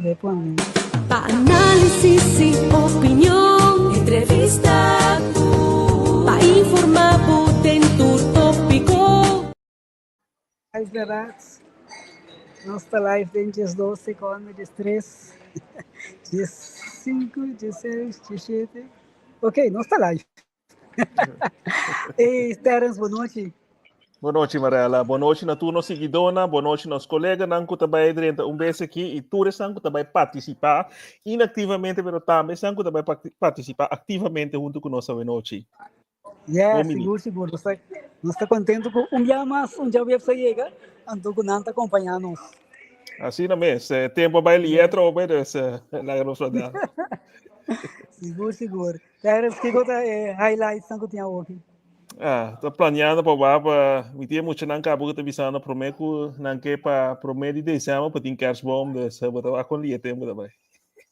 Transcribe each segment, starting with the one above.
Pa análisis i opinion, entrevista pa informá bo den tur tópiko. Live berdad. Nos ta live den 12 seconde, 13, 15, 16, 17. Ok, nos ta live. Hey, Terence, bon nochi. Bon nochi, Marella. Bon nochi na tur nos siguidónan, bon nochi nos koleganan ku ta bai drenta un bes aki i tur esnan ku ta bai partisipá inaktivamente, pero tambe esnan ku ta bai partisipá aktivamente huntu ku nos awe nochi. Yeah, Bon bini. sigur, sigur. Nos ta kontentu ku un bia mas, un djaweps a yega, anto ku nan ta akompañá nos. Asina mes, tempu a bai lié atrobe, dus laga nos wardá. Sigur, sigur. Terence, kiko ta e highlights nan ku tin awoki? Ah, ta planeando pa ba pa mi tia muchanan kaba ku ta bisando promé ku nan ke pa promé di december pa tin kerstboom, dus bo ta wak kon lie tempu ta bai.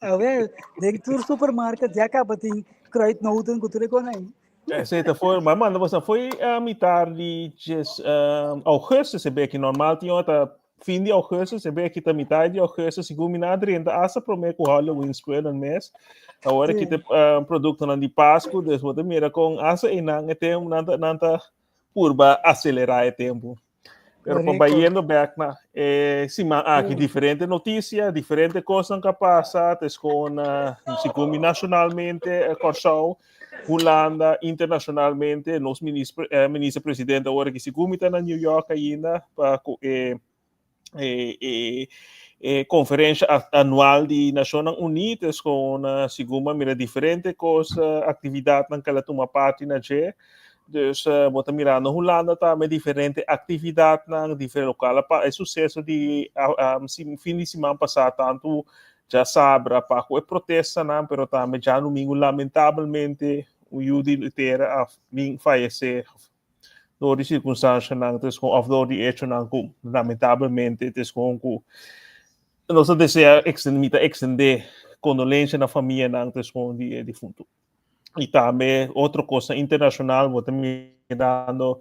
A wel, den tur supermarket ya kaba tin kruidnoten ku tur e kon ei. Esei ta foi, maar manda bosa foi mitar di djes augustus e beki normal tin ota fin di augustus, e beki ta mitar di augustus, segun mi na drenta hasta promé ku Halloween spullen mes. Awor ki te produktonan di Pasku, dus bo ta mira kon hasta einan e tempu nan ta purba aselerá e tempu. Pero pa bayendo back na siman aki, diferente notisia, diferente kosnan ka pasa, tes kon segun mi nacionalmente Kòrsou, Hulanda, internacionalmente, nos minister presidente awor aki segun mi ta na New York ainda pa ku e konferensha anual di Nashonnan Uní, tes kon segun mi a mira diferente kos, aktividatnan ku el a tuma parti na dje. Dus bo ta mirando Hulanda tambe diferente aktividatnan, diferente lokal pa e suseso di fin di siman pasá, tantu djasabra pa ku e protestanan, pero tambe djadumingu lamentabelmente un yu di tera a bin fayesé dor di sirkunstanshanan òf dor di echonan ku lamentabelmente tes kon ku nos ta desea ekstendé, mi ta ekstendé kondolensha na famianan tes kon di e difuntu. I tambe otro kosnan internashonal, bo ta mirando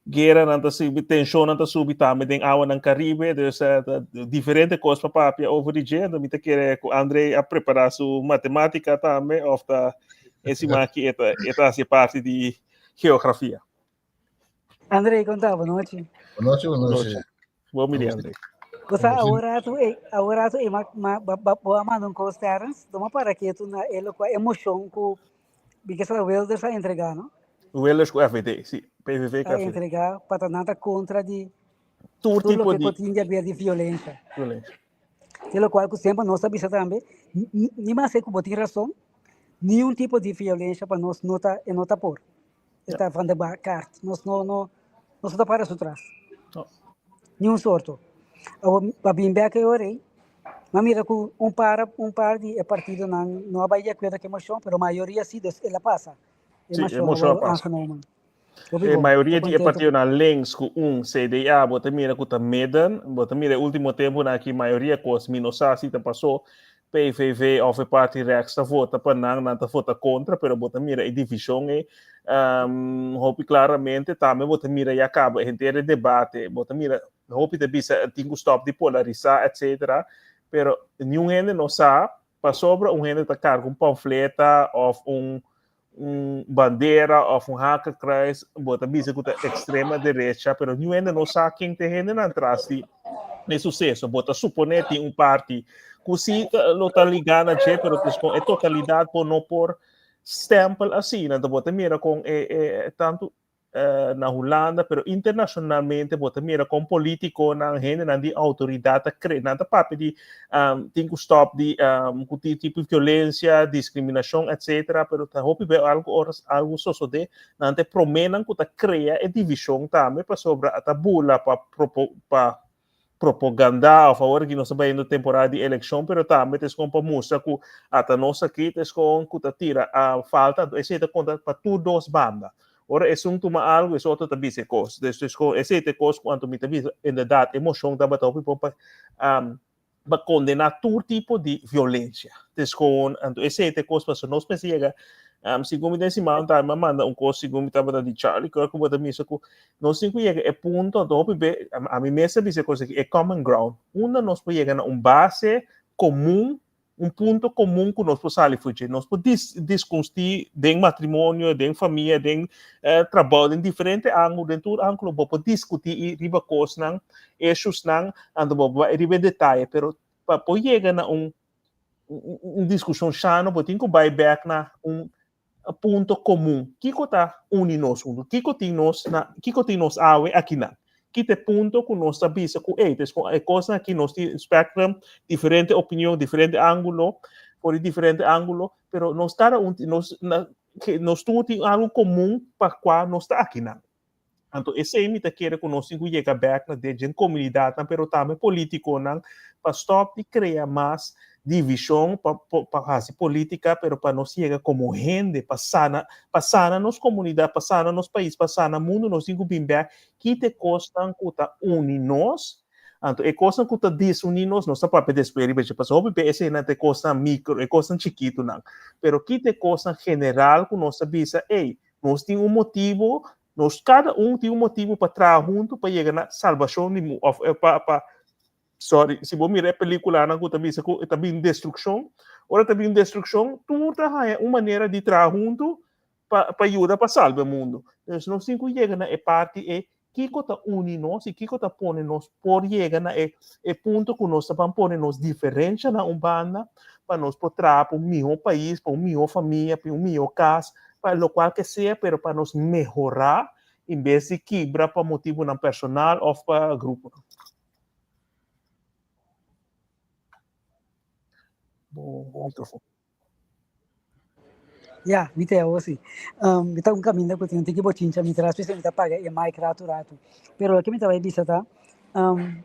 gueranan ta subi, tenshonnan ta subi tambe den awanan Karibe, dus ta diferente kos pa papia over di dje. Enton mi ta kere ku Andre a prepará su matemátika tambe òf ta e siman aki e ta hasi parti di geografia. Andre, kon ta? Bon nochi. Bon nochi, bon nochi. Bon bini, Andre. Bosa awor ratu e ma ma ba ba bo a manda un kos, Terence, doma para ketu na e lokua emoshon ku because Wilders a entregá, no? Wilders ku FVD, sí, PVV ku A FVD. Entregá pa ta nan ta kontra di tur tur tipo loke di ku tin di haber di violensha. Violensia. Te lokual ku semper nos a bisa tambe, ni mas ku bo tin rason, niun tipo di violensha pa nos no ta e no ta por. E ta van de kaart. Nos no ta para su tras. No. Niun sorto. Awor, pa bin bek e ora ei, m'a mira ku un par di e partidonan no a bai di akuerdo ku e moshon, pero mayoria sí, dus el a pasa. E Sí, e moshon a moshon a wòrdu pasa. aangenomen. Hopi E bon, mayoria ta di e kontentu. Partidonan links ku un CDA, bo ta mira ku ta midden, bo ta mira e último tempunan aki mayoria kos mi no sa si ta pasó PVV òf e parti rechts ta vota pa nan, nan ta vota kontra, pero bo ta mira e divishon ei hopi klaramente. Tambe bo ta mira ya kaba henter e debate, bo ta mira hopi ta bisa tin ku stòp di polarisá etcetera, pero niun hende no sa pasobra un hende ta karga un pamfleta òf un bandera òf un hakenkruis, bo ta bisa ku ta ekstrema derecha, pero niun hende no sa ken ta e hendenan tras di e suseso. Bo ta suponé tin un parti ku sí lo ta ligá na dje, pero kon e totalidat bo no por stempel asina. Anto bo ta mira kon e tantu na Hulanda, pero internacionalmente bo ta mira kon polítikonan, hendenan di outoridat ta kre, nan ta papia di tin ku stòp di ku tin tipo di violensia, diskriminashon, etcetera, pero ta hopi be algu ora algu sosodé, nan ta e proménan ku ta krea e divishon tambe, pasobra ta bula pa propaganda òf awor aki nos ta bayendo temporada di elekshon, pero tambe ta eskon pa mustra ku ata nos aki ta eskon ku ta tira falta, anto esei ta konta pa tur dos banda. Ora esun tuma algu, es otro ta bisa e kos. Dus esei ta e kos ku anto mi ta bisa inderdaad e moshon tabata hopi bon pa kondená tur tipo di violensia. Dus gewoon anto esei ta e kos pasobra nos mester yega segun mi den siman tambe a manda un kos, segun mi tabata di Charlie Kirk, ku bo ta misa ku nos tin ku yega e punto, anto hopi be ami mes a bisa e kos aki, e common ground, unda nos por yega na un base. komun, un punto komun ku nos por sali for dje. Nos por dis diskunstí den matrimonio, den famia, den trabou, den diferente ángulo, den tur ángulo bo por diskutí i riba kosnan, issuesnan, anto bo por bai riba e detaye, pero pa por yega na un un diskushon sano bo tin ku bai bèk na un punto komun. Kiko ta uni nos huntu? Kiko tin nos na kiko tin nos awe akinan? Ki ta e punto ku nos ta bisa ku ey, tes e kosnan aki nos tin spectrum, diferente opinion, diferente ángulo, for di diferente ángulo, pero nos kada un nos na nos tur tin algu komun pa kua nos ta akinan. Anto esei mi ta kere ku nos tin ku yega bèk na den djen komunidatnan pero tambe polítikonan pa stòp di krea mas divishon pa pa hasi polítika pero pa nos yega komo hende pa sana pa sana nos komunidat pa sana nos pais pa sana mundu nos tin ku bin bèk kita e kosnan ku ta uni nos anto e kosnan ku ta disuní nos nos ta papia despues riba dje pasobra hopi bes eseinan ta e kosnan mikro e kosnan chikitunan pero kita e kosnan general ku nos ta bisa ey Nos tin un motibu, nos kada un tin un motibu pa traha huntu pa yega na salbashon di mundu, òf pa, pa, sorry, si bo mira e pelíkulanan ku ta bisa ku ta bin destrukshon, ora ta bin destrukshon, tur ta haña un manera di traha huntu pa, pa yuda pa salba e mundu. Dus nos tin ku yega na e parti ei, kiko ta uni nos i kiko ta pone nos por yega na e, e punto ku nos ta ban pone nos diferensha na un banda pa nos por traha pa un mihó pais, pa un mihó famia, pa un mihó kas, pa lokual ke sea, pero pa nos mehorá en bes di kibra pa motibunan personal òf pa gruponan. Bo microfoon. Ya, mi ta awor si. Um, mi ta un caminda cu tin un tiki bochincha mi tras, p'esei mi ta paga e mic ratu ratu. Pero loke mi ta bai bisa ta, um,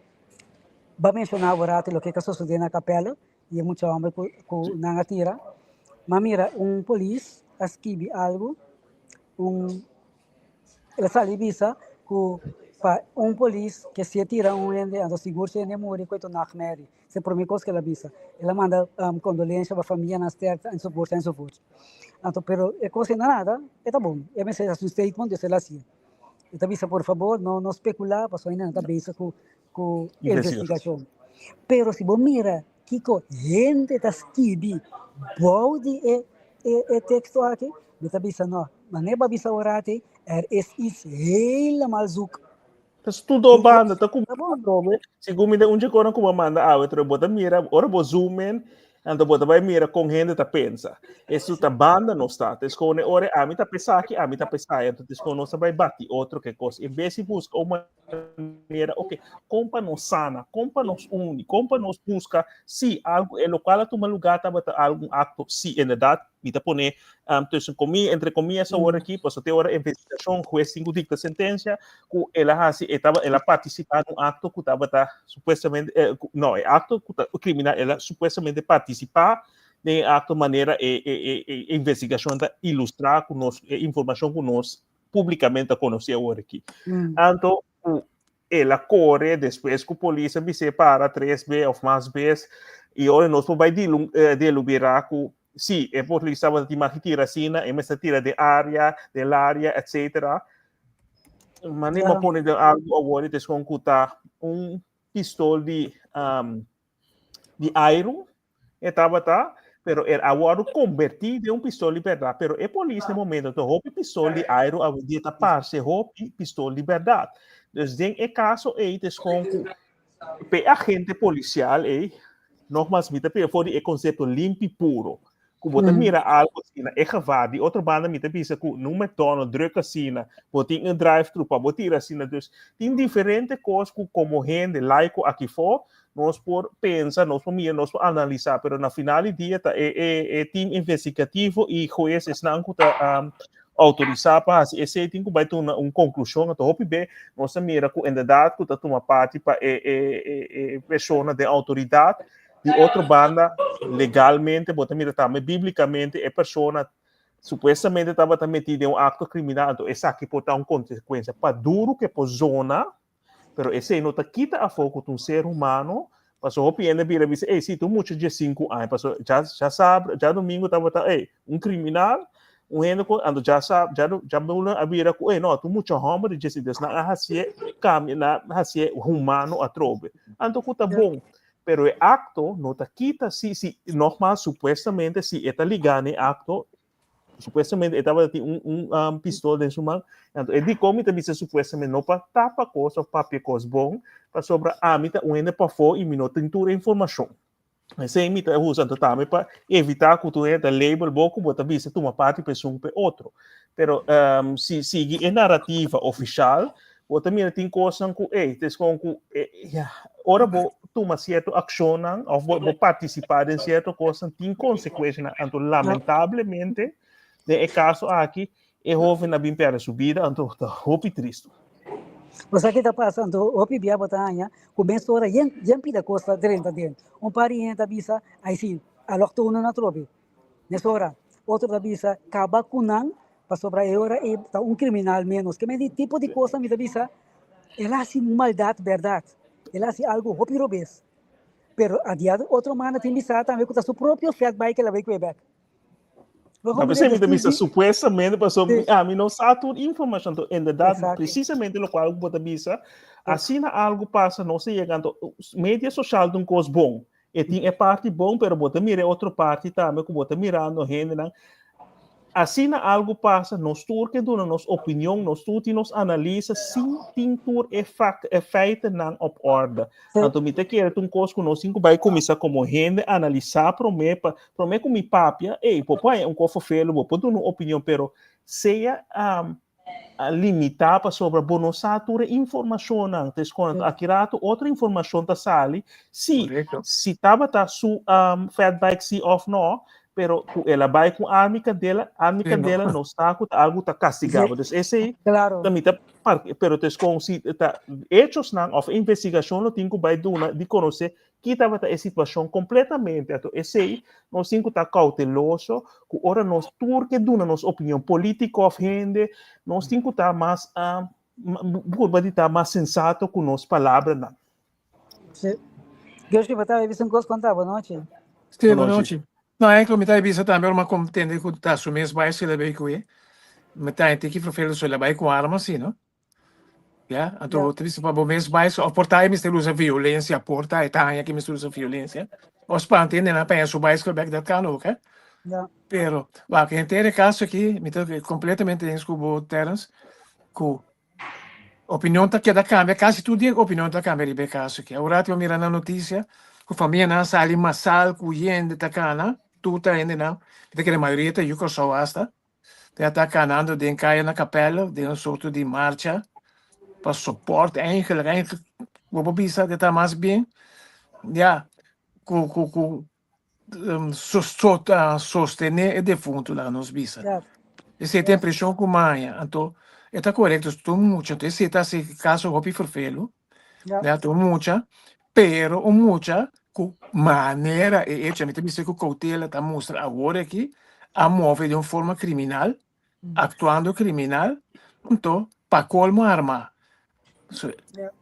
ba menciona awor ratu loke ka sosode na Capelle y e mucha homber cu, cu nan a tira. Ma mira, un polis a skibi algo, un, el a sali bisa cu pa un polis ke si e tira un hende, anto sigur si hende muri cu e ta un nachtmerrie. Esei promé kos ku el a bisa. El a manda kondolensia pa famianan sterkte ensovoorts ensovoorts. Anto pero e kos ei no nada, e ta bon. E mester hasi un statement, dus el a hasié. E ta bisa por fabor no no spekulá pasobra ainda nan ta bezig ku ku investigashon. Pero si bo mira kiko hende ta skibi bou di e e teksto aki, mi ta bisa no, manera bo a bisa ora aki, er is iets helemaal zoek. Ta studo banda, ta kuma atrobe. Segun mi un dje ku manda awe, pero bo ta mira, ora bo zoom in, anto bo ta bai mira kon hende ta pensa. Esu ta banda nos ta. Tes kone ore ami ta pesa aki, ami ta pesa ai, anto tes kon nos ta bai bati otro ke kos. En bes di buska un manera, ok, kon pa nos sana, kon pa nos uni, kon pa nos buska, si algo, e lokual a tuma lugar tabata algun akto, si, inderdaad, Mi ta pone um, tussen comillas, entre comillas awor aki, pasobra te ora investigacion, juez tin cu dicta sentencia, cu el a haci, e taba, el a participa en un acto cu tabata supuestamente, eh, cu, no, e acto cu ta criminal, el a supuestamente participa den e acto manera e, e, e, e investigacion ta ilustra cu nos, e informacion cu nos publicamente a conoci awor aki. Anto, cu El a kore despues ku polis a bis'é para tres be òf mas bes i ora nos por bai delubirá ku sí, e polis tabata tin mag di tira asina, e mester tira den área, den laria, etcetera. Mane bo pone den algu awor i ta eskon ku ta un pistol di di airu e tabata, pero el a wòrdu kombertí den un pistol di bèrdat. Pero e polis na e momento ta hopi pistol di airu awendia ta parse hopi pistol di bèrdat. Dus den e kaso ei ta eskon ku pa e agente polisial ei, nogmas mi ta pia for di e konsepto limpi puro, ku bo ta mira algu asina, e gevaar. Di otro banda mi ta bisa ku na un McDonald druk asina, bo tin un drive thru pa bo tira asina. Dus tin diferente kos ku komo hende laiko aki for nos por pensa, nos por mira, nos por analisa, pero na final di dia ta e e e team investigativo i hues esnan ku ta outorisá pa hasi esei tin ku bai tuma un konklushon. Anto hopi be nos ta mira ku inderdat ku ta tuma parti pa e e e persona den outoridat. Di otro banda, legalmente bo ta mira tambe bíblikamente e persona supuestamente tabata metí den un akto kriminal, anto esaki por ta un konsekuensia pa duru ku e por zona, pero esei no ta kita afó ku ta un ser humano, pasobra hopi hende bira bisa, ey, si, ta un mucha diesinku aña, pasobra dja dja sabra, djadumingu tabata, ey, un kriminal, un hende ku, anto djasab, djadumingu a bira ku, ey, no, ta un mucha hòmber di diesinku, dus nan a hasié kambia, nan a hasié humano atrobe. Anto ku ta bon. Pero e akto no ta kita si si nogmaals supuestamente si e ta ligá na e akto supuestamente e tabata tin un un um, pistol den su man. Anto e dikon mi ta bisa supuestamente no pa tapa kos of papia kos bon, pasobra ami ta un hende pafó i mi no tin tur e informashon. Esei mi ta usa anto tambe pa evitá ku tur hende ta label bo ku bo ta bisa tuma parti pa esun pa e otro. Pero um, si sigui e narrativa ofishal, bo ta mira tin kosnan ku ey, ta es kon ku ya, ora bo tuma sierto akshonnan òf bo bo partisipá den sierto kosnan tin konsekuensianan. Anto lamentablemente den e kaso aki e hoven a bin pèrdè su bida, anto ta hopi tristu. Bo sa ke ta pasa? Anto hopi bia bo ta haña ku mesora yen yen pida kos ta drenta den. Un par di hende ta bisa, ai si, alòktono na trobe. Mesora otro ta bisa, kaba ku nan pasobra e ora ei ta un kriminal ménos. Ke men di tipo di kosnan mi ta bisa, el a hasi maldat bèrdat, el a hasi algu hopi robes. Pero a dia otro manda tin bisa tambe ku ta su propio fatbike el a bai kue bèk. Ma p'esei mi ta bisa supuestamente, pasobra mi ami no sa tur informashon. Anto, inderdat, presisamente lokual ku bo ta bisa, asina algu pasa, nos ta yega anto media sosial ta un kos bon. E tin e parti bon, pero bo ta mira e otro parti tambe ku bo ta mirando hendenan. Asina algu pasa, nos tur ke duna nos opinion, nos tur tin nos analisa sin tin tur e fak e feitennan op orde. Anto mi ta kere ta un kos ku nos tin ku bai kuminsá komo hende analisá promé pa promé ku mi papia, ey, bo por haña un kos ferfelu, bo por duna un opinion, pero sea limitá pasobra bo no sa tur e informashonnan. Entonces kon aki rato otro informashon ta sali, si si tabata su fat bike si òf no, pero ku el a bai ku arma i kandela, arma i kandela no sa ku ta algu ta kastigabel. Dus esei ta mi ta pero ta eskon si ta hechosnan òf investigashon lo tin ku bai duna di konosé ki tabata e situashon kompletamente. Anto esei nos tin ku ta kouteloso ku ora nos tur ke duna nos opinion polítiko òf hende, nos tin ku ta mas purba di ta mas sensato ku nos palabranan. Sí. Gershwin, bo ta bisa un kos konta? Bonochi. Sí, bonochi. No, eigenlijk mi ta bisa tambe ora mi a tende ku ta su mes bai sila bai ku e. Mi ta henter ki vervelend so el a bai ku arma si, no? Ya, anto bo ta bisa pa bo mes bai of por ta e mester usa violencia, por ta e ta haña ki mester usa violencia. O spanta hende nan pa haña su baiskel bek, dat kan ook, hè. Pero, wak, henter e kaso aki, mi ta completamente eens ku bo, Terence, ku Opinion ta keda kambia, kasi tur dia opinion ta kambia riba e kaso aki. Awor ati bo mira na notisia ku famianan a sali masal ku hende ta kana, tur ta hendenan, mi ta kere mayoria ta yu Kòrsou asta, ta ta kanando den kaya na Kapèl den un sorto di marcha pa sopòrt eigenlijk, eigenlijk bo por bisa ta mas bien ya ku ku ku sostené e defuntu laga nos bisa. Esei ta e impreshon ku maña. Anto e ta korekto, tur mucha. Anto esei ta hasi kaso hopi ferfelu. Ya, tur mucha, pero un mucha ku manera e echo, mi ta bisa ku koutela ta mustra awor aki, a move di un forma kriminal, aktuando kriminal, anto pa kolmo armá.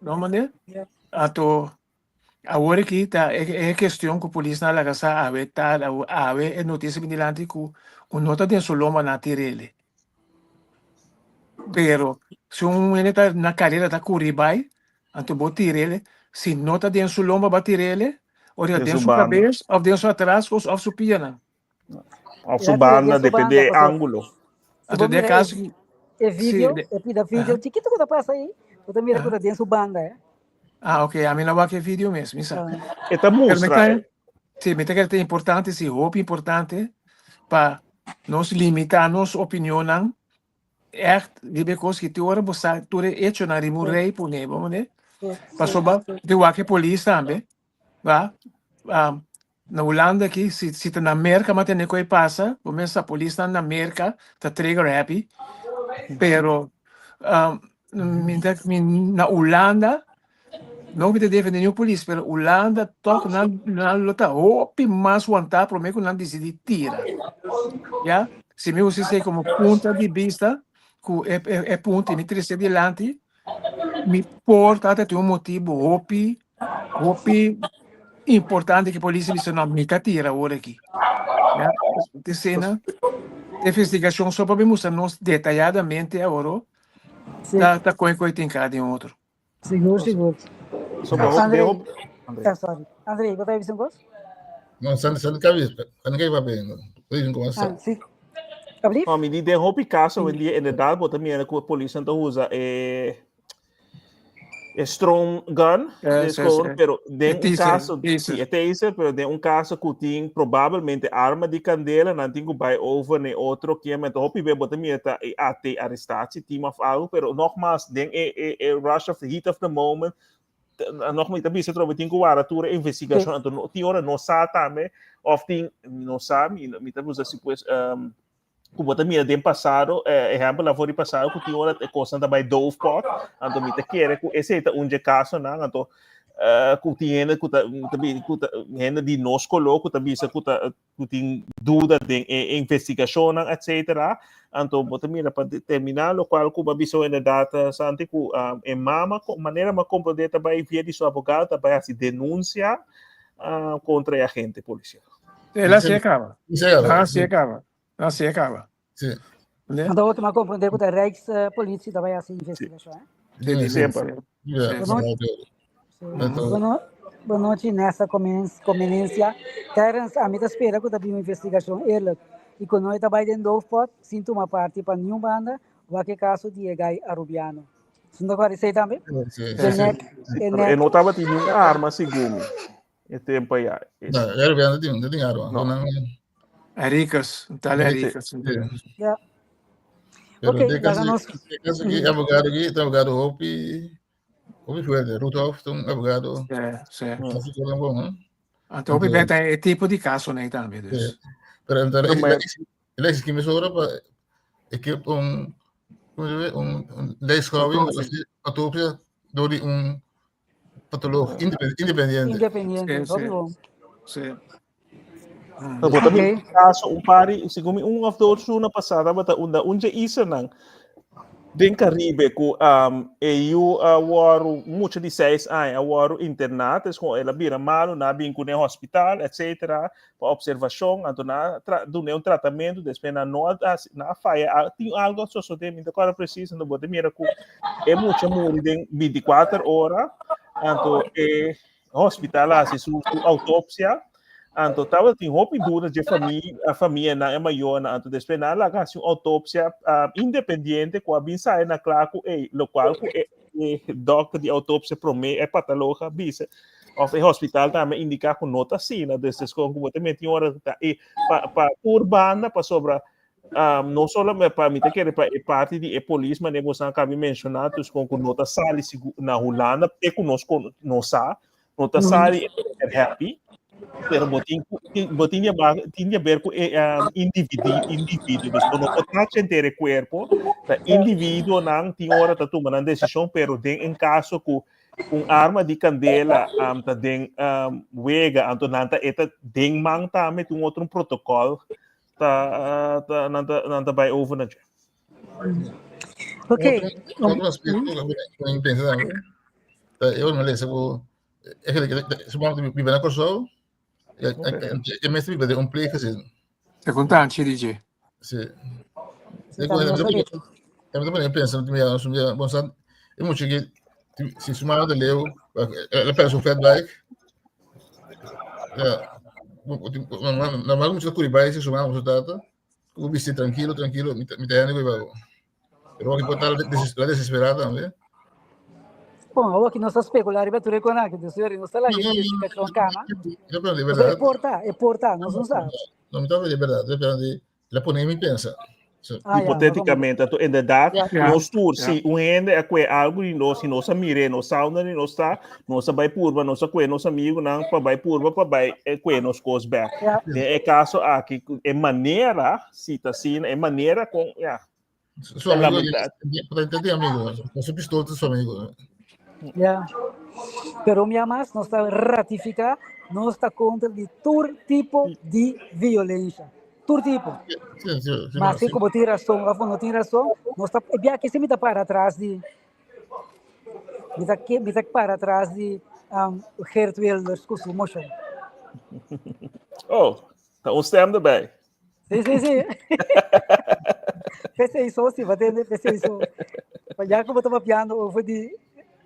No manera? Anto Awor aki ta e kestion ku polisnan a laga sa awe ta awe e notisia bin dilanti ku un no ta den su lomba nan a tir'el. Pero si un hende ta na karera ta kuri bai anto bo tir'el si no ta den su lomba bo a tir'el ora ta den su kabes òf den su atras òf su pianan. Of su banda, depende e ángulo. Anto den caso ki E video, e pida video chiquito ku ta pasa ahí, bo ta mira ku ta den su banda, eh. Ah, ok, ami no wak e video mes, mi sa. E ta mustra. Eh. Sí, mi ta kere ta importante, sí, hopi importante pa nos limita nos opinionnan echt riba e kos ki te ora bo sa tur e echonan riba un rei pone, bo mane? Pasobra di wak e polis tambe, Ba, um, na Hulanda aki, si, si ta na Merca ma tene koe pasa, bo mes sa polisnan na Merca ta trigger happy, pero um, mi ta, mi, na Hulanda, no mi ta defende niun polis, pero Hulanda toch nan, nan lo ta hopi mas wantá promé ku nan disidí tira. Ya? Si mi usa esei komo punta di bista, ku e, e, e punta i mi trese dilanti, Mi por ta tin un motibu hopi, hopi importante ku polis a bisa no, mi ta tira awor aki. Ya, te esena, investigashon so pa bin mustra nos detayadamente awor ta ta kon e koe tin ka den otro. Sigur, sigur. So, André, Ah, sorry. André, bo ta bisa un kos? No, san san kabi, san kabi papi. Oye, un kosa. Ah, sí. Alsjeblieft? No, mi di den hopi caso hoy en dia inderdaad bo ta mira ku e polisnan ta usa e e strong gun, Ja, dus sí, gewoon, sí. pero den E un taser, caso, taser. sí, e taser, pero den un caso ku tin probablemente arma di candela, nan tin ku bai over ne otro kiem, ento hopi be bo ta mira ta e AT arrestatie team of algo, pero nogmaals, den e, e, e rush of the heat of the moment, nog mi ta bisa trobe tin ku wara tur e investigashon, anto no tin ora no sa tambe, of tin no sa, mi, mi ta bisa si pues, um, ku bo ta mira den pasado, eh, ehempel afo di pasado, ku tin ora e kosnan ta bai doofpot, anto mi ta kere ku esei ta un dje kasonan, anto eh, ku tin hende ku ta, ta bi, ku ta, hende di nos koló ku ta bisa ku ta, ku tin duda den e investigashonnan, etcetera. Anto bo ta mira pa determiná lokual ku bo a bisa inderdaad, eh, Santi, ku um, e mama, manera mi a komprondé, ta bai via di su abogado, ta bai hasi denunsia uh, kontra e agente polisial. El a hasié kaba. Sí, kaba. El a hasié kaba. El a hasié kaba. Sí. Ne? Anto awor mi a komprondé ku ta Rijkspolitie ta bai hasi investigashon, eh? Sí, Sí, Semper. Ja, Sí, sí. sí. Anto- Bono, bonochi Nessa Comenencia. Terence, a mi ta spera ku ta bin un investigashon eerlijk i ku no e ta bai den doofpot sin tuma parti pa niun banda wak e kaso di e gai Arubiano. Sun ta kòrda esei tambe? Sí, sí, E sí. nek, e Pero e nek. no tabatin niun arma segun mi e tempo ya. No, e Arubiano no tin, no tin arma. No. Nan- Henriquez, un tal Sí. Henriquez. Sí. Ja. Pero Ok, den laga caso, nos. den caso ki abogado ki, ta abogado hopi, hopi fuerte. Rudolf ta un abogado Sí, sí. así que bon, hè? Anto hopi beta e tipo di caso nei tambe, dus. Sí. Pero entonces, Pero me- el ex que me sobra pa ik heb un hoe noem je dat? un un lijstschouwing, Autopsie. autopsia door die un patoloog independiente. Independiente, Sí, hopi sí. bon. Sí. No, bo ta Oké. mira caso un pari, segun mi un of dos luna pasá tabata unda un dje islanan den Caribe ku um, e yu a wòru mucha di seis aña a wòru interná, dus kon el a bira malu, nan a bin kuné hospital, etcetera, pa observashon, anto nan a tra dun'é un tratamentu, despues nan no a hasi, nan a faya, a tin algu a sosodé, mi no ta kòrda presis, anto bo ta mira ku e mucha muri den binti kuater ora, anto e hospital a hasi su su autopsia, anto tabatin hopi duda dje famia, a famianan, e mayornan, anto despues nan a laga hasi un autopsia independiente ku a bin sali na kla ku ey, lokual ku e e dokter di autopsia promé e pataloog a bisa, òf e hospital tambe a indiká ku no ta asina, dus es kon ku bo ta meti ora ta e pa pa tur banda pasobra Um, no solamente pa mi ta kere pa e parti di e polis, manera boso a kabi menshoná, dus kon ku no ta sali sigu na Hulanda, te ku nos kon no sa, no ta sali e happy, pero bo tin ku bo tin di tin di haber ku e um, individu individuo, dus bo no por tacha henter e kuerpo, ta individuonan tin ora ta tuma nan desishon, pero den en kaso ku un arma di kandela um, ta den um, wega, anto nan ta e ta den man tambe tin un otro un protokòl ta ta nan ta nan ta bai over na dje. Ok. Otro, otro aspecto que mi pensa tambe, ta eu me lesa ku eigenlijk su mama biba na Kòrsou, e mester biba den un pleeggezin. Te kontanchi di dje. Sí. Sí, tambe nos sabia. Eu me pensa, mi su mi bon sa, e mucha que si su mama ta leu, el a perde su fatbike. Ja. Normal mucha ta bai si su mama su tata, ku bisti tranquilo, tranquilo, mi ta hende ku bai. Pero aki por ta la desesperada tambe. Bon, awor aki nos ta speculá riba tur e konan aki, dus nos ta laga investigashon kama. Yo pero di Pasobra e verdad. por ta, e por ta, nos no sa. No, mi ta di verdad, yo pero di La pone mi pensa. So, Ah, ja, Hipotéticamente, anto inderdaad, Ja. nos tur, Ja. si un hende a kue algo di nos, si nos a mir'é, nos sa unda di nos ta, nos a bai purba, nos a kue nos amigunan pa bai purba pa bai eh, kue nos kos bèk. Ja. Den e kaso aki, ku e manera, si ta asina, e manera kon, ja, su amigo, Lamentable. potente amigo, con su pistola su amigo. Ja. Pero un bia mas nos ta ratifica, nos ta contra di tur tipo di violencia. Tur tipo. Sí, sí, sí, Mas sí. si como tin razón of no tin razón, nos ta e bia aki si mi ta para atras di mi ta ke mi ta para atras di um, Geert Wilders cu su motion. Oh, ta un stem erbij. Sí, sí, sí. P'esei so, si bo tende, p'esei so. Pa ya ku bo ta papiando over di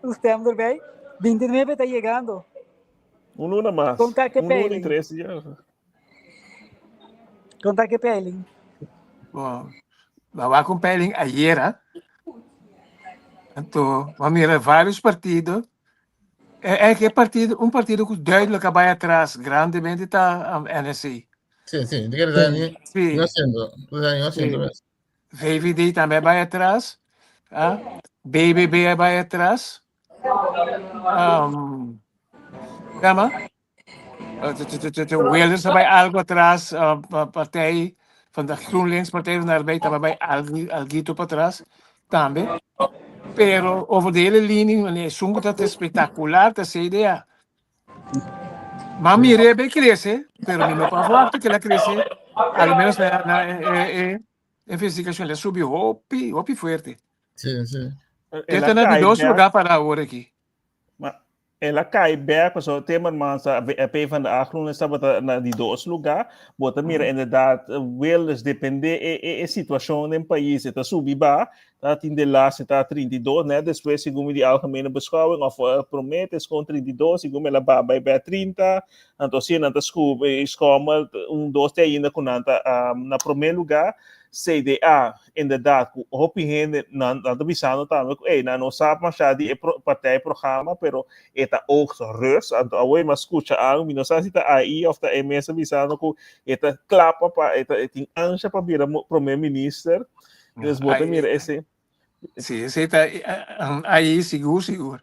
un stem erbij, 29 ta yegando. Un luna mas. Konta ke Un luna i peiling. tres dia. Konta ke peiling. Bon, ma wak un peiling ayera. Anto, ma mira varios partido. E, e ke partido, un partido ku duidelijk a bai atras grandemente ta um, NSC. Sí, sí, di kere ni Sí. no haciendo, no haciendo Sí. mes. VVD tambe a bai atras. Ah, BBB a bai atras. Um, Kama? Wilders a bai algo atras, uh, partij van de GroenLinks, Partij van de Arbeid, tambe bai algo, alguito pa atras tambe. Pero over de hele linie, meneer, esun ku ta espectacular, ta CDA. Ma mire be crece, pero mi no pa verwachten que la crece, al menos na, na eh, eh, investigación, le subi hopi, hopi fuerte. Sí, sí. El a na di dos lugar para awor aki. Ma el a kai bek, pasobra Timmermans a PvdA GroenLinks tabata na di dos lugar. Bo ta mira inderdaad Wilders depende e e e situacion den pais e ta subi ba, ta tin de laatste ta 32, net despues segun mi di algemene beschouwing of prome ta escon 32, segun mi el a ba bai bai 30, anto asina nan ta scubi schommel un dos te ainda cu nan ta na prome lugar. CDA, inderdaad, ku hopi hende nan nan ta bisando tambe ku ey nan no sa masha di e pro partijprogramma, pero e ta oogst rust. Anto awor mi a skucha algu, mi no sa si ta AI of ta e mes a bisando ku e ta kla pa pa e ta e tin ansha pa bira prome minister. Dus bo ta mira ese. Sí, esei ta AI sigur sigur.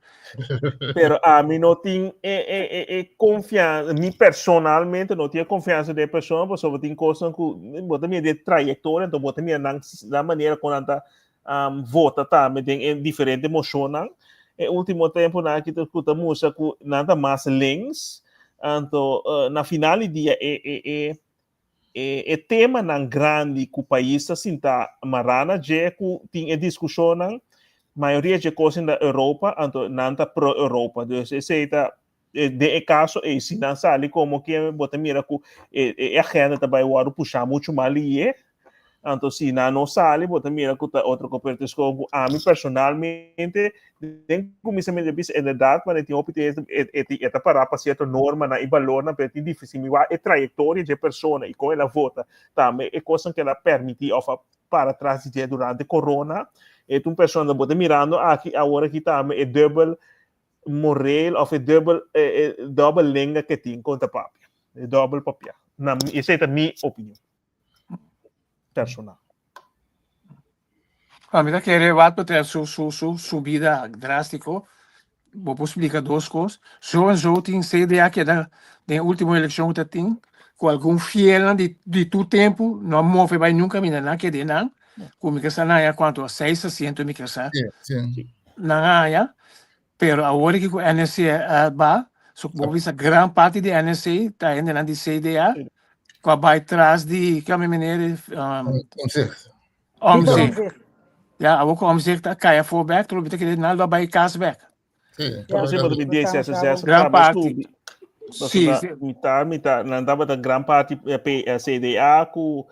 Pero ami no tin e e e e confianza, mi personalmente no tin e confianza den e persona, pasobra tin cosnan cu bo ta mira di e trayectoria, enton bo ta mira nan nan manera con nan ta um, vota tambe den e diferente mocionnan. E ultimo temponan aki ta cu ta mustra cu nan ta mas links, anto uh, na final di dia e e e E e temanan grandi ku pais ta sinta mará na dje ku tin e diskushonnan, mayoria dje kos na Europa, anto nan ta pro Europa. Dus esei ta den e kaso ei si nan sali komo ke bo ta mira ku e e agenda ta bai wòrdu pushá muchu mas lihe. Anto si nan no sali bo ta mira ku ta otro kopertiskon ku ami personalmente den kuminsamentu di bisa inderdaad manera tin hopi te e e ta pará pa sierto normanan i balornan pero tin difícil mi wak e trayektoria dje persona i kon el a vota tambe e kosnan ku el a permití òf a para tras di dje durante corona e ta un persona bo ta mirando aki awor aki tambe e dubbel moreel òf e dubbel e e dòbel lenga ke tin kon ta papia e dòbel papia na esei ta mi opinion. personal. Pa mi ta kere wat betreft su su su subida drástiko, bo por splika dos kos. Zo en zo tin CDA keda den último elekshon ku ta tin, ku algun fielnan di di tur tempu no a move bai nunka mina nan a keda einan, ku mi ke sa nan haña kuantu seis asiento mi ke sa Sí, sí. nan a haña. Pero awor aki ku NSC a ba, so bo bisa gran parti di NSC ta hendenan di CDA ku a bai tras di kami meneer um, Omtzigt. Omtzigt. Ja, awor ku Omtzigt a kai afó bek, tur bo ta kere nan lo a bai kas bek. Sí. Ja, sí, bo ta D66 Gran tambe parti. subi. Sí, Pasobra sí. mitad, mitad, nan tabata gran parti eh, P, eh, CDA ku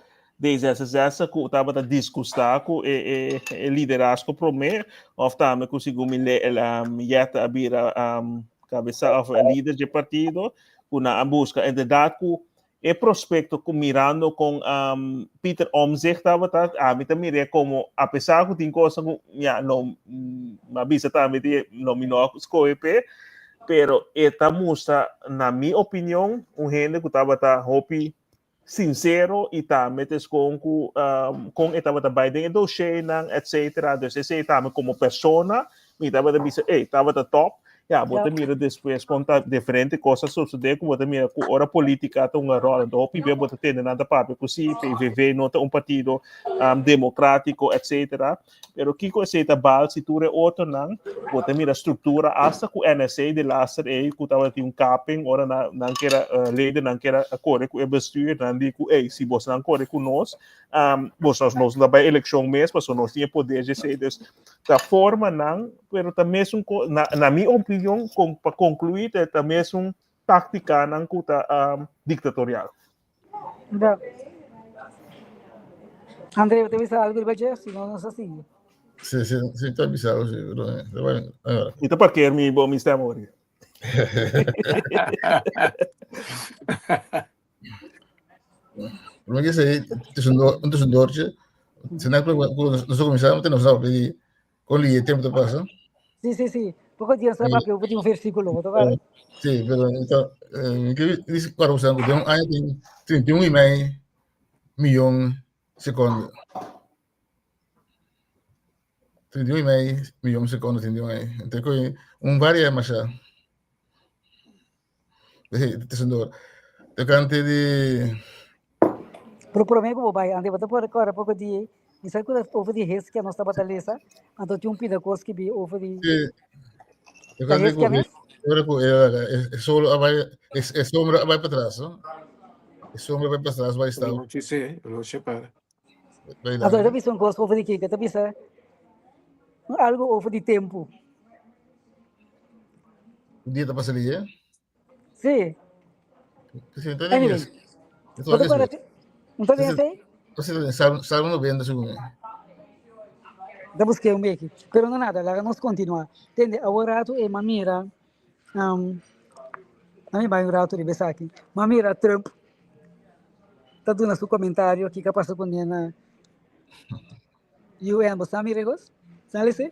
D66 ku tabata disgustá ku e, e, e liderazgo promé, òf tambe ku segun mi le, el, um, Jette a bira um, kabesa òf e lider dje partido, ku nan a buska. Inderdaad ku e prospekto ku mirando kon um, Pieter Omtzigt tabata, ami ta mir'é komo, apesar ku tin kosnan ku, ya, no, mm, a bisa tambe di no mi no a skohe p'e, pero e ta mustra, na mi opinion, un hende ku tabata hopi sincero y tambe ta escon cu um, con e tabata bay den e dossiernan, etcetera. Dus esey tambe como persona, mi tabata bisa, ey, tabata top. Ja, bo ta mira despues con ta diferente cos a sucede, cu bo ta mira cu ora politica ta hunga rol. Enton hopi bia bo ta tende nan ta papia cu si, PVV no ta un partido um, democratico, etcetera. Pero kiko esei ta bal si tur e otronan, bo ta mira struktura asta ku NSA de laster ei ku tabatin un kaping ora nan nan kera uh, ledennan kera kore ku e bestuur, nan di ku ei si bosnan kore ku nos, um, bosnan nos ta bai elekshon mes pasobra nos tin e poder dje esei. Dus ta forma nan, pero ta mesun ko na na mi opinion kon pa konkluí ta ta mesun táktikanan ku ta um, diktatorial. Da. André, bo ta bisa algo riba dje? Si no, nos a sigui. Sí, sí, sí, ta bisa algo, sí, pero, eh, pero bueno, ahora. Mi ta parkeer mi bo mi stem hoor. Prome que sei, un tussendoortje. Se na nos começamos, nos sabe con li tempo te pasa. Sí, sí, sí. Poco dia sa papia over di un versículo, to vale? Sí, pero então, que dice para usar de un año tem 31,5 milhão secondo. 31,5 milhão secondo tem un año. Então, un varia mas já. Tussendoor. Tocante di Pero prome ku bo bai, ante bo ta por kore poko di, mi sa ku over di Heskia nos tabata lesa, anto tin un pida kos ki bi over di Sí. Ta Tocante Heskia ku mes? ora ku e solo a bai e sombra a bai pa tras, no? E sombra a bai pa tras, bai stap. Loche sí, loche para. Bai Anto e ta largo. bisa un kos over di kiko, e ta bisa algo over di tempu. Un dia ta pasa liye. Sí. Sí, entonces Anyway, es. bo ta kore, un ta den esei? Entonces, Salmo, Salmo 90, según. Ta busqué un beki. Pero no nada, laga nos continua. Tende, awor rato e ma mira, um, a mi bai un rato riba esaki. Ma mira Trump ta duna su comentario kiko a pasa kuné na UN. Bo sa mira e kos? Sa lese?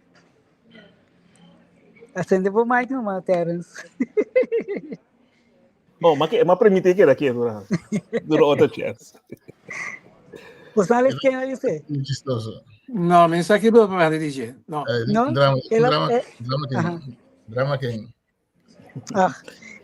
Acende bo mic numa, Terence. Oh, ma que, ma permiti que era quieto, dura, dura otro chance. Bo sa lese ken a lese? Chistoso. No, mi sa ki bo pa di dje. No. No? Drama, Ela, drama, drama aha. ken. Drama ken. Ah,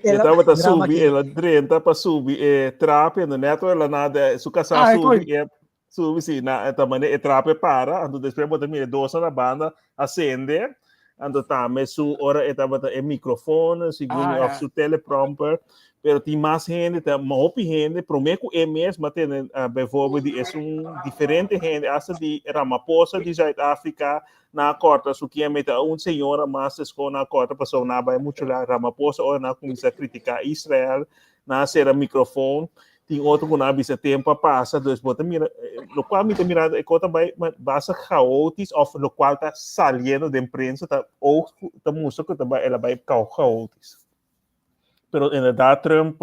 E ela, tabata drama subi, ken. ela drenta pa subi e trape, no neto ela nada, su casa Ah, e subi, koi. e subi si, na ta mane e trape para, anto despues bo ta mira dos na banda ascende, anto tambe su ora e tabata e microfoon, segun Ah, of ja. su teleprompter, pero tin mas hende, ta hopi hende, prome ku e mes, ma tene uh, bijvoorbeeld di es un diferente hende, hasta di Ramaphosa di Zuid-Afrika, na korta su kien mete un señora mas esco na korta paso na bai mucho la Ramaphosa ora na kuminsa critica Israel, na sera microfoon, tin otro ku na bisa tempo a pasa, dus bo ta mira, lo cual mi ta mirando e kota bai basta chaotisch of lo cual ta saliendo den prensa ta oog ta mustra ku ta bai ela bai chaotisch. Pero inderdaad Trump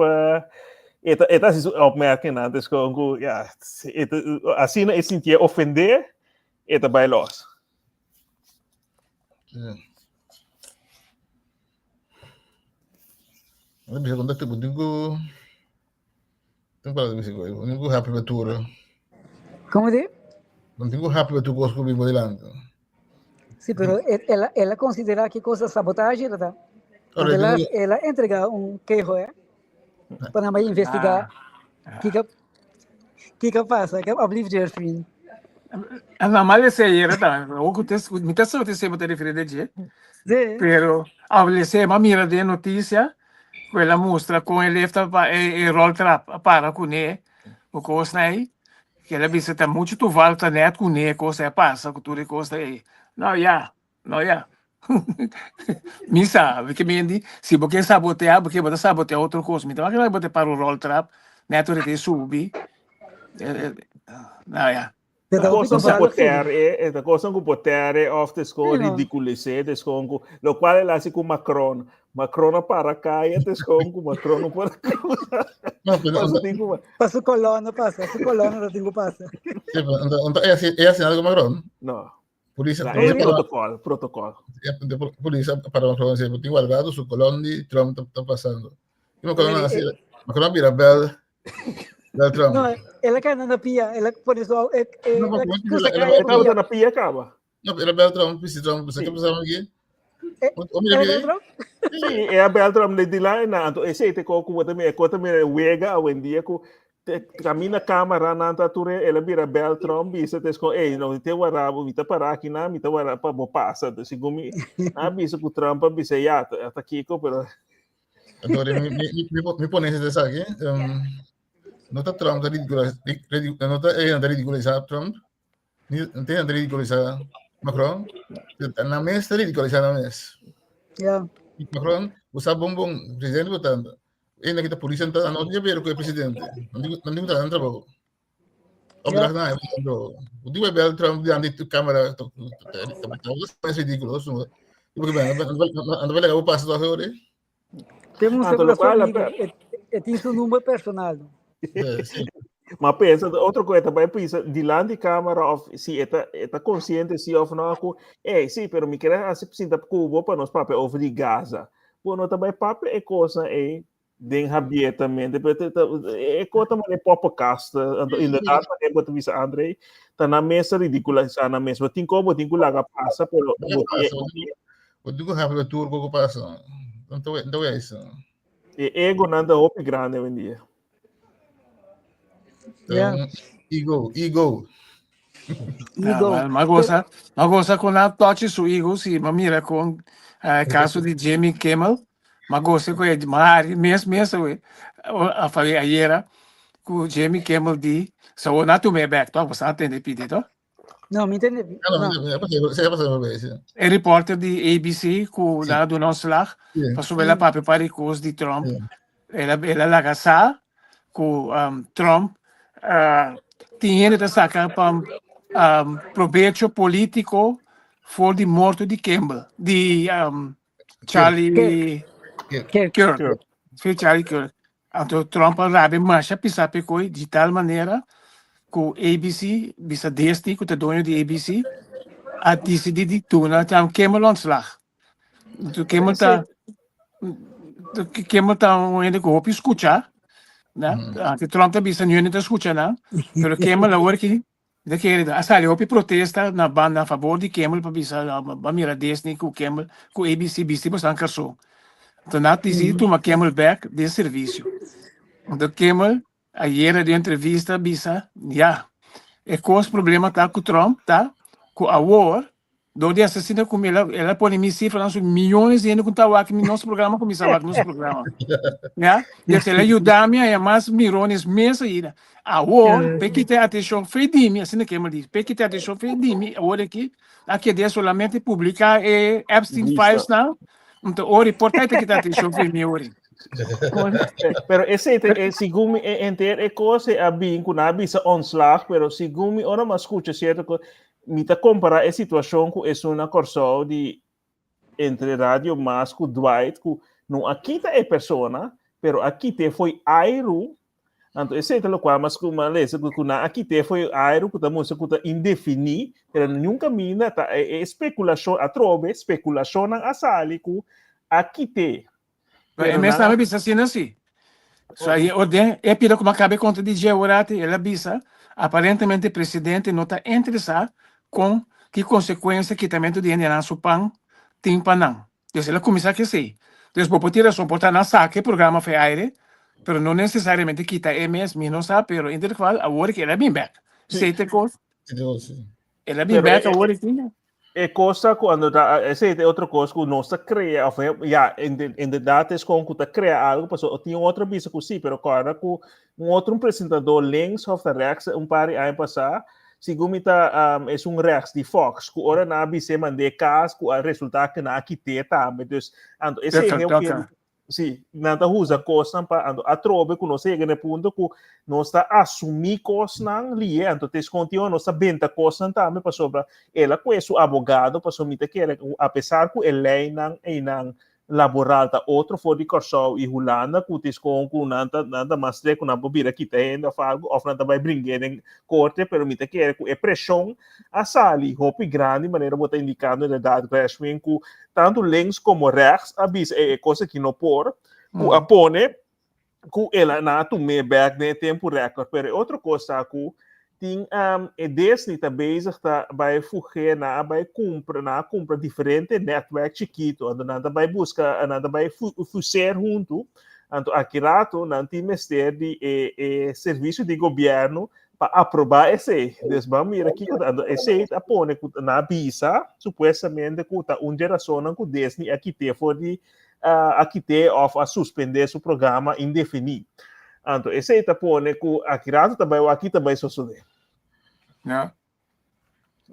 e ta e ta hasi su opmerkingnan antes kon ku ya e ta asina e sintié ofendé e ta bai los. Yeah. Ano bisa conta tipo digo Não para bisa ko não go happy batura. Como di? Não tenho happy batura gosto com bimbo delante. Sí, pero ela, ela considera que cosa sabotaje, ¿verdad? Ora, Ela, digo, ela entrega un quejo, eh? Para nada investigar. Ah. Kiko, kiko pasa? Que oblief je vriend. Na mal ese era ta. O que te mi te so te se bote referir de je. Sí. Pero a ma mira de noticia, quella mostra con el lefta pa e, e roll trap para con e, o cosa aí, que ela bisa tá muito tu volta net com e cosa passa, com tudo cosa aí. No ya, no ya. Mi sabe que me di, si porque sabotear, porque bota sabotear outra coisa, mi também vai botar para o roll trap, neto de subi. No ya. Pero Cosa tampoco ku sabe poter e, e cosa ku poter e of te sco Sí, no. ridiculiseer, te sco ku, lo cual el hace ku Macron. Macron a para calle, te sco ku Macron no por No, pero Paso tin ku Pa su colonna pasa, su colonna no tengo pasa. sí, pero anta ella hace algo Macron. No, Polícia, la, polícia é para protocolo, protocolo. polícia para Macron, sí, tem guardado su colón di Trump está pasando. Y Macron Ele- así, Macron mira Bell, Bell Trump. No, ela cai na pia, ela por isso, eh, eh, No, ela pero cruza ela- calle Ele com tava pia. na pia acaba. No, era Bell Trump, Trump, Trump, ¿qué pasaba aquí? Eh, O mira, Ela mira, entrou? Sí, é a Beltram de lá na anto esse te ko ku também ko também wega hoje em dia ku te camina câmara na anta ture ela vira Beltram bisa te ko ei não te warabo mi ta para aqui na mi ta wara pa bo passa segundo mi a bisa ku Trump bisa ya ta kiko pero Entonces, mi, mi, mi, mi ponencia de aquí, um, no está Trump, está ridícula, no está, no está ridiculizar Trump, ni no está ridiculizar Macron, na mesa está ridiculizar na mesa. Yeah. Macron, usa bombom, presidente votando. E na kita polícia não não tinha ver com o presidente. Não digo, não digo tá trabalho. Obrigado, não, eu digo é belo Trump diante de câmera, tá mais ridículo, isso. Porque bem, ando vai levar o passo da hora. Tem un Anto seguro locual amigo, e, e tin su number personal. Eh, sí. Ma pensa, otro cosa, bai pensa, dilanti camera of si eta eta consciente si of no ku, eh sí, pero mi quer hace sinta cubo pa nos papia over di Gaza. Bueno, ta bai papia e cosa e den abiertamente, pero te, te, e cosa mane poppenkast, anto inderdaad, mane bo ta bisa André, ta na mesa ridiculisar na mesa, tin ko bo tin ku laga pasa, pero Laga bo pasa, bo tin ku hapla tur ku pasa. Anto anto eso. E ego nan ta hopi grande hoy en dia. Ja. Então, ego, ego. Ego. Ah, ma goza, ma goza con la tochi su ego, si, ma mira con eh, caso di Jimmy Kimmel, ma goza con ma mes mes we, a falei ayer ku Jimmy Kimmel di, so na tu me back, toch? Você atende pidi, toch? No, mi entende. Ah, No. no, se pasa uma vez. E reporter di ABC ku Sí. na doen ontslag, Sí. pasobra el a papia pa kos di Trump. Sí. El a, el a laga sa ku Trump uh, tin hende ta saka pa probecho polítiko for di morto di Kimball, di Charlie Kirk. Kirk. Kirk. Sí, Charlie Kirk. Anto Trump a rabia masha pisá p'e koi di tal manera ku ABC, bisa Disney ku ta doño di ABC, a disidí di duna Kimmel ontslag. Anto Kimmel ta Kimmel ta un hende ku hopi skucha, na? Anto Trump ta bisa niun hende ta skucha nan, pero Kimmel awor ki de kere a sali hopi protesta na banda na fabor di Kimmel pa bisa ba mira Disney ku Kimmel ku ABC bisti bosan karson. Anto nan a disidí tuma Kimmel bek den servisio. Anto Kimmel ayera den entrevista bisa ya e kos problema ta ku Trump ta ku awor dor di asesino ku mi el a pone mi sifranan su miyones di hende ku ta wak mi nos programa kuminsá wak nos programa. Ya, des el a yuda mi haña mas mirones mes ainda. Awor p'e kita e atenshon fe di mi, asina Kimmel di, p'e kita e atenshon fe di mi awor aki a keda solamente publiká e Epstein Lista. files nan, anto ori por ta e ta kita atenshon fe mi ori. Pero esei ta e segun mi e enter e kos e a bin ku nan a bisa ontslag, pero segun mi ora mi a skucha sierto kos, mi ta kompará e situashon ku esun na Kòrsou di entre Radio Mas ku Dwight ku no a kita e persona, pero a kit'é fo'i airu. Anto esei ta lokual mas ku mi a lesa ku ku nan a kit'é fo'i airu ku ta mustra ku ta indefiní, pero niun kaminda ta e spekulashon atrobe spekulashonnan a sali ku a kit'é. Pero e Pero mes nan tambe bisa asina si. So e orden e pida ku makabe kontra di dje orati el a bisa aparentemente presidente no ta interesá kon ki konsekuensia kitamentu di hendenan su pan tin pa nan. Dus el a kuminsá ku esei. Dus bo por tin rason por ta nan saka e programa for e aire pero no nesesariamente kita e mes mi no sa pero in ieder geval awor ki el a bin bek. Esei ta e kos. El a bin Pero bek e, awor aki. e cosa cuando ta ese es otro cosa que nos ta crea of ya inderdaad es con que ta crea algo paso tin otro bisa que sí pero ahora ku un otro presentador links of ta rechts un par de años pasá según mi ta um, es un rechts di Fox ku ora na bise mandé cas ku a resulta que na quité tambe dus anto ese Tucker, heel Tucker. Sí, nan ta usa kosnan pa anto atrobe ku nos a yega na e punto ku nos ta asumí kosnan lié, anto te eskontió nos ta benta kosnan tambe pasobra el a kue su abogado pasobra mi ta kere ku apesar ku e leinan einan laboral ta otro for di Kòrsou i Hulanda ku ta eskon ku nan ta nan ta mas strek ku nan por bira kita hende òf algu òf nan ta bai bring'é den korte pero mi ta kere ku e preshon a sali hopi grandi manera bo ta indikando inderdaad Rashwin ku tantu links komo rechts a bisa e kos aki no por ku a pone ku el a nan a tum'é bèk den e tempu rèkòrt pero e otro kos ta ku tin e Disney ta bezig ta bai fug'é nan a bai kumpra nan a kumpra diferente nètwèrk chikitu anto nan ta bai buska nan ta bai fuseer huntu anto aki rato nan tin mester di e e servisio di gobièrnu pa aprobá esei. Dus ban mira kiko ta. Anto esei ta pone ku nan a bisa supuestamente ku ta un dje rasonnan ku Disney a kit'é for di a kit'é òf a suspendé su programa indefiní. Anto esei ta pone ku aki rato ta bai wak ki ta bai sosodé. Ja.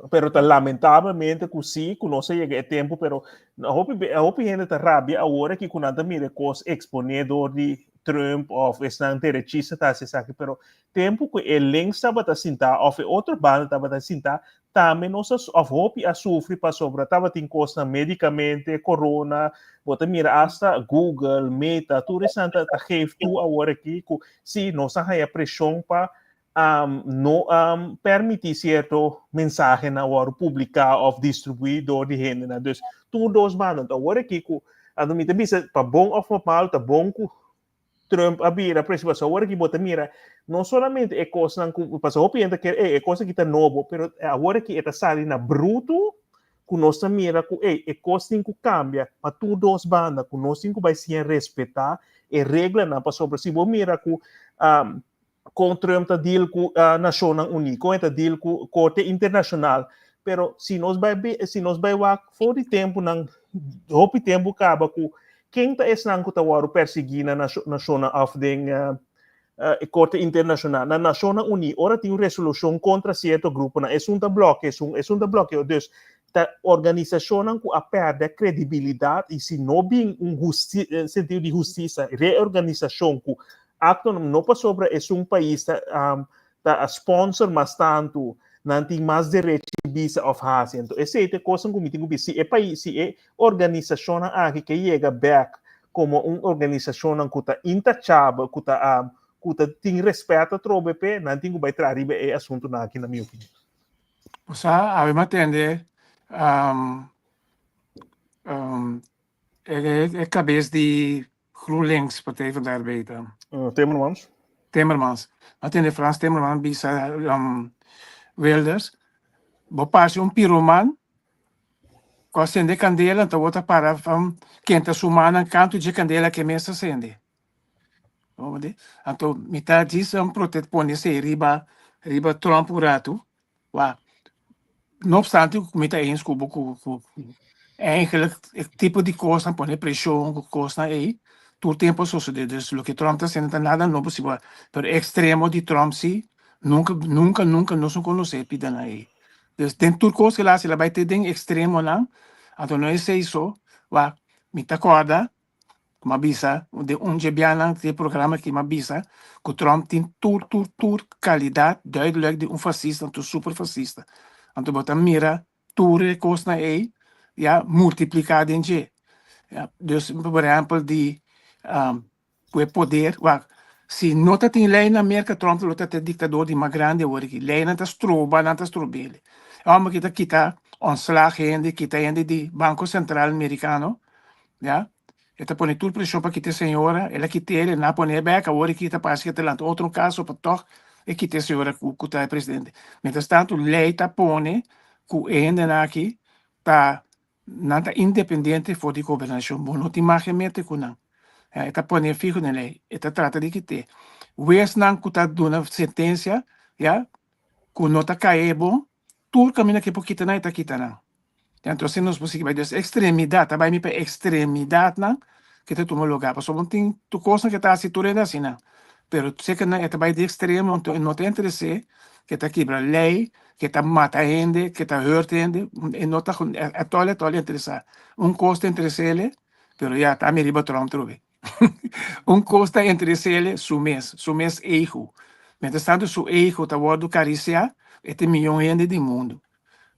Pero ta lamentablemente ku sí, ku nos a yega e tempu, pero hopi hopi hende ta rabia awor aki ku nan ta mira e kos eksponé dor di Trump òf esnan derechista ta hasi esaki, pero tempu ku e links tabata sintá òf e otro banda tabata sintá, Tambe nos a of hopi a sufri pasobra tabatin kosnan medicamente, corona, bo ta mira hasta Google, Meta, tur esnan ta ta geef toe awor aki ku si nos a haya preshon pa um, no um, permiti cierto mensahenan wòrdu publiká of distribuí dor di hendenan. Dus tur dos banda. Anto awor aki ku anto mi ta bisa pa bon of pa mal ta bon ku Trump a bira presidente, pasobra awor aki bo ta mira no solamente e kosnan ku pasobra hopi hende ta kere ey e kos aki ta nobo, pero awor aki e ta sali na brutu ku nos ta mira ku ey e kos tin ku kambia pa tur dos banda ku nos tin ku bai siña respetá e reglanan pasobra si bo mira ku kon Trump ta deal ku Nashonnan Uní, kon e ta deal ku Korte Internashonal, pero si nos bai si nos bai wak for di tempunan hopi tempu kaba ku Ken ta esnan ku ta wòrdu persiguí na nashonnan òf den e korte internashonal? Na Nashonnan Uní, ora tin un resolushon kontra sierto gruponan, esun ta blòkia esun, esun ta blòkia otro. Dus, ta organisashonnan ku a pèrdè kredibilidat i si no bin un sentido di hustisa, reorganisashon ku aktonan no pasobra esun pais ta ta sponsor mas tantu, nan tin mas derechi bisa òf hasi. Anto esei ta e kosnan ku mi tin ku bisa. Si e pais, si e organisashonnan aki ke yega bèk komo un organisashonnan ku ta intachabel, ku ta ku ta tin rèspèt atrobe p'e, nan tin ku bai traha riba e asuntunan aki na mi opinion. Bo sa, awe mi a tende e kabes di GroenLinks, Partij van de Arbeid. Timmermans. Timmermans. A tende Frans Timmermans bisa Wilders, bo parse un piroman ku a sende kandela, anto bo ta para van kenta su mannan kantu dje kandela ke mes a sende. Anto mi ta djis pone esei riba riba Trump un ratu. Wak, no obstante ku mi ta eens ku bo ku ku eigenlijk e tipo di kosnan pone preshon ku kosnan ei tur tempu a sosode. Dus loke Trump ta hasiendo ta nada nobo si bo pero e ekstremo di Trump si nunka nunka nunka nos no konosé e pidanan ei. Dus den tur kos ku el a hasi el a bai te den ekstremonan anto no esei so. Wak, mi ta kòrda M'a bisa den un dje bianan di e programa aki m'a bisa ku Trump tin tur tur tur kalidat duidelijk di un fasista anto super fasista. Anto bo ta mira tur e kosnan ei ya multipliká den dje. Ya dus por ehèmpel di ku e poder wak si no ta tin lei na Merka Trump lo ta e diktador di mas grandi awor aki. Leinan ta stroba nan ta strob'el. E hòmber aki ta kita ontslag hende kita hende di Banko Sentral Merikano Ya, e ta pone tur preshon pa kita e señora, el a kit'el, e na pon'é bek, awor e kita parse ke ta lanta otro kaso pa tòg e kita e señora ku ku ta e presidente. Mientras tanto lei ta pone ku e hendenan aki ta nan ta independiente for di gobernashon, bo no tin mag e mete ku nan. Ya, e ta pone fiho den lei, e ta trata di kit'é. Wesnan ku ta duna sentensia, ya, ku no ta kai e bon, tur kaminda ke por kita nan e ta kita nan. Entonces nos por sigui bai des extremidad, ta bai mi pa extremidadnan ke ta tuma lugar, pasobra bo tin tur kosnan ke ta hasi tur hende hasi nan, pero seke nan e ta bai di extremo anto e no ta interesé ke ta kibra ley, ke ta mata hende, ke ta hurt hende, e no ta atòl atòl interesá. Un kos ta interes'é pero ya ta mi riba Trump trobe. Un kos ta interes'é su mes, su mes ego. Mientras tanto su ego ta wòrdu karisiá, e ta e miyon hende di mundu.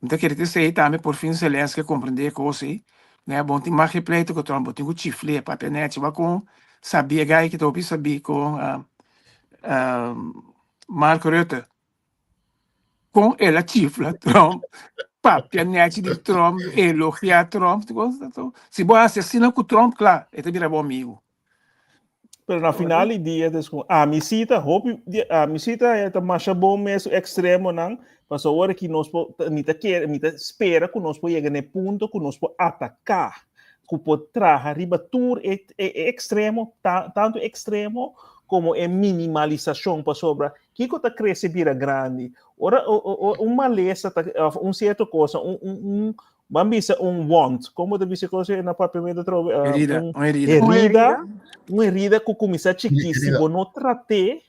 Mi ta kere t'esei tambe por fin Zelensky a komprendé e kos ei. Nè, bo no tin mag e pleito ku Trump, bo tin ku chifl'é, papia nèchi. Wak kon sabí e gai ki ta hopi sabí kon Mark Rutte, kon el a chifla Trump, papia nèchi di Trump, elogiá Trump. Si bo hasi asina ku Trump, kla, e ta bira bo amigu. Pero na final di dia des ku ami si ta hopi ami si ta ta masha bon mes extremonan pasobra ora ki nos por mi ta kere mi ta spera ku nos por yega na e punto ku nos por ataká ku por traha riba tur e e extremo tantu extremo komo e minimalisashon pasobra kiko ta krese bira grandi ora un malesa ta òf un sierto cosa un un Ban bisa un wond. Como ta bisa cosa na papiamento atrobe? Uh, herida, un, un herida. Herida, un herida ku kuminsá chikí. Si bo no trat'é,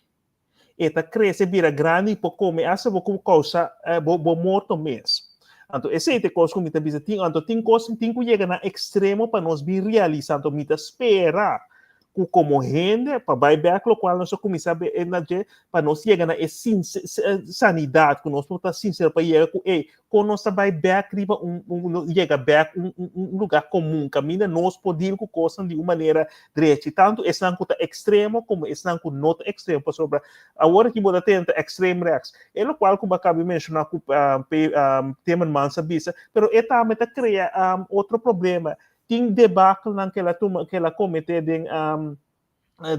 e ta krese bira grandi i por kome hasta bo ku kousa eh, bo, bo morto mes. Anto esei ta e kos ku mi ta bisa tin, anto tin kos tin ku yega na ekstremo pa nos bin realisa. Anto mi ta spera. ku komo hende pa bai bèk lokual nos a kuminsá be na dje pa nos yega na e sanidat ku nos por ta sinsero pa yega ku ey kon nos ta bai bèk riba un un yega bèk un un lugá komun kaminda nos por deal ku kosnan di un manera drechi tantu esnan ku ta ekstremo komo esnan ku no ta ekstremo pasobra awor aki bo ta tenta ekstrem rèks e lokual ku bo a kaba di menshoná ku Timmermans a bisa pero e tambe ta krea otro problema Tin debakelnan ku el a tuma, ku el a kometé den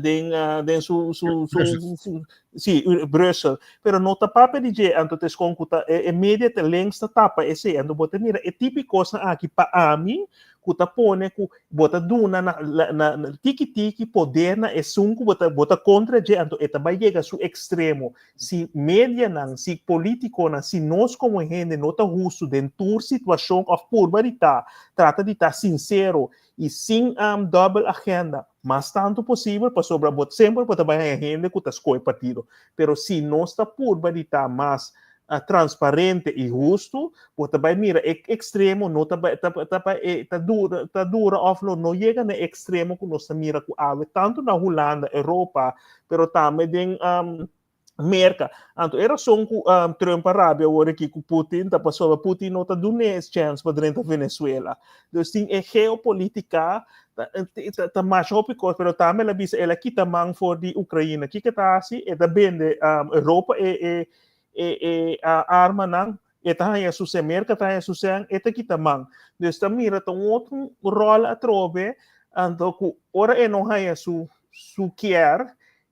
den den su su su su sí, Brussel. Pero no ta papia di dje, anto ta eskon ku ta e media ta links ta tapa esei. Anto bo ta mira e tipo di kosnan aki pa ami ku ta pone ku bo ta duna na na na tiki tiki poder na esun ku bo ta bo ta kontra dje, anto e ta bai yega su ekstremo. Si medianan, si politiconan, si nos como hende no ta hustu den tur situacion of purba di ta, trata di ta sincero y sin double agenda mas tanto posibel, pasobra bo semper bo ta bai haña hende cu ta scohe partido. Pero si nos ta purba di ta mas transparente y hustu, bo ta bai mira e extremo no ta bai, ta, ta, ta, dura, ta dura of lo no yega na e extremo cu nos ta mira cu awe, tanto na Hulanda, Europa, pero tambe den um, Merka. Anto e rason ku um, Trump a rabia awor aki ku Putin ta pasobra Putin no ta dun'é es chance pa drenta Venezuela. Dus tin e geopolitica ta, ta, ta masha hopi kos, pero tambe el a bisa el a kita man for di Ukraina. Kiko e ta hasi? E ta bende um, Europa e, e, e, e uh, armanan, e ta haña su sen, Merka ta haña su sen, e ta kita man. Dus ta mira ta un otro rol atrobe, anto ku ora e no haña su su kier,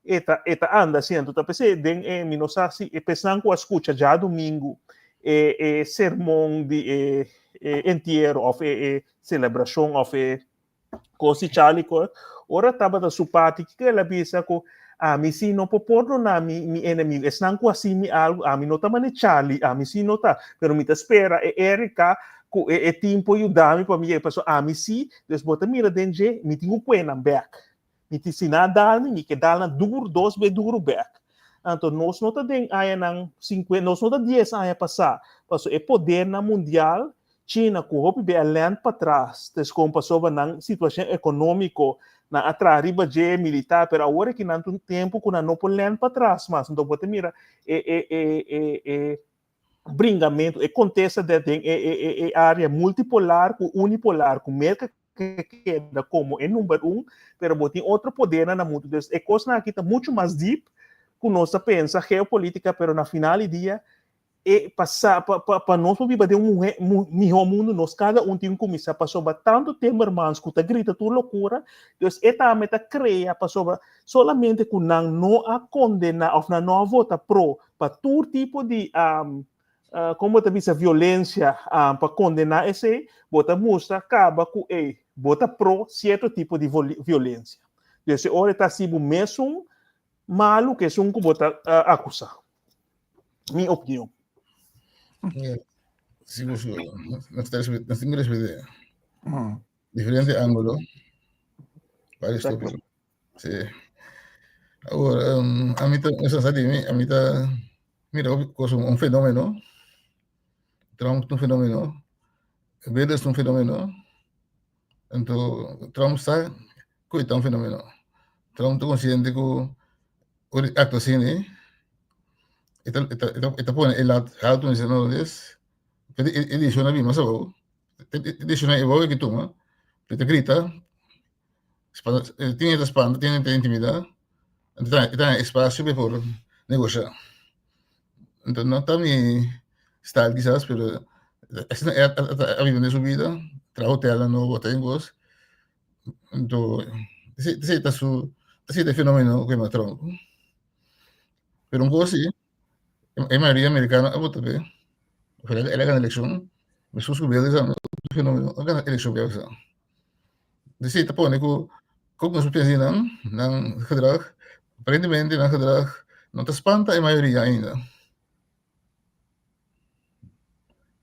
e ta e ta anda asina. Anto ta p'esei den e mi no sa si e pesnan ku a skucha djadumingu e e sermon di e e entiero òf e e selebrashon òf e kos di Charlie Kirk, ora tabata su parti, kiko el a bisa ku ami si no por pordoná mi mi enemigo, esnan ku hasi mi algu, ami no ta manera Charlie, ami si no ta, pero mi ta spera e Erika ku e e tin por yuda mi pa mi yega, pasobra ami si, dus bo ta mira den dje, mi tin ku kue nan bèk. Mi tin si nan a dal mi, mi ke dal nan duru, dos be duru bèk. Anto nos no ta den añanan sinkuenta, nos no ta dies aña pasá, pasobra e podernan mundial, China ku hopi be a lènt patras, descon pasobra nan situashon ekonómiko, nan a traha riba dje militar, pero awor aki nan ta un tempu ku nan no por lènt patras mas. Anto bo ta mira e e e e e bringamentu, e kontesta den e e e e área multipolar ku unipolar, ku Merka ke keda komo e number un, pero bo tin otro podernan na mundu. Dus e kosnan aki ta muchu mas deep ku nos ta pensa geopolítika, pero na final di dia e pasa pa pa pa nos por biba den un muhe mihó mundu nos kada un tin ku kuminsá pasobra tantu Timmermans ku ta grita tur lokura, dus e tambe ta krea pasobra solamente ku nan no a kondená òf nan no a vota pro pa tur tipo di kon bo ta bisa violensia pa kondená esei, bo ta mustra kaba ku ei bo ta pro sierto tipo di violensia. Dus e ora e ta hasi bo mesun malu ku esun ku bo ta akusá. Mi opinion. Sigur, sigur. Nos tin ku respet'é. Diferente ángulo, varios tópiko. Sí. Awor, um, a mi ta, esa sa di mi, a mi ta, mira, cosa, un fenomeno. Trump un fenomeno. Wilders un fenomeno. Anto, Trump sa ku e ta un fenomeno. Trump ta konsiente ku ora e aktua asina, e ta, e ta, e ta pone e lat haltu na e e desishon a bin mas abou. E desishon e abou e tuma, e ta grita, Tin e ta spanta, tin e ta intimidá, e ta e ta haña espasio pa e por negoshá. Anto no ta mi style kisas pero asina e a biba den su bida, traha hotelnan nobo, ta den kos. Anto esei ta su esei ta e fenomeno ku e Trump. Pero un kos si E mayoria americano a vota p'e. El a gana eleccion. Mescos cu Belize a fenomeno a gana eleccion p'e esaki. Esey ta pone cu como nos por pensa di nan, nan gedrag, aparentemente nan gedrag no ta spanta e mayoria ainda.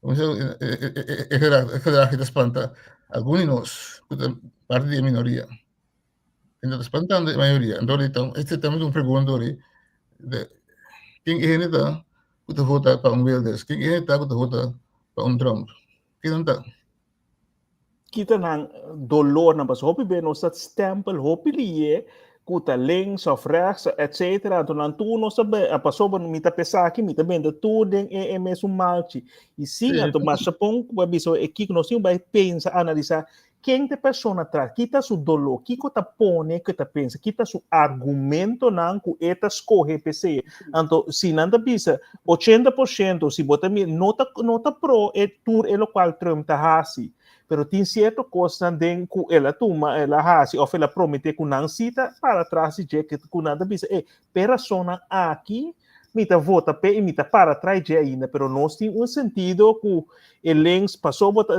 E gedrag ta spanta algun di nos cu ta parti di e minoria. Enta ta spantando e mayoria. Anto ori ta, este ta un pregunta ori, de ken e hende ta ku ta vota pa un Wilders? Ken e hende ta ku ta vota pa un Trump? Ken nan ta? Kita nan dolornan pasobra hopi be nos ta stempel hopi liye ku ta links of rechts etcetera anto nan tur nos ta pasobra mi ta pesa aki mi ta benta tur den e e mesun malchi i sin anto masha pon ku a bisa e kiko nos tin bai pensa analisa ken ta e persona tras kita su dolor kiko ta pone ku e ta pensa kita su argumentonan ku e ta skohe p'esei anto si nan ta bisa 80% si bo ta mira no ta no ta pro e tur e lokual Trump ta hasi Pero tin cierto cosnan den cu el a tuma, el a haci of el a promete cu nan si ta para tras di dje, cu nan ta bisa, eh, p'e razonnan aki mi ta vota p'e y mi ta para tras dje ainda. Pero nos tin un sentido cu e links, paso bo ta,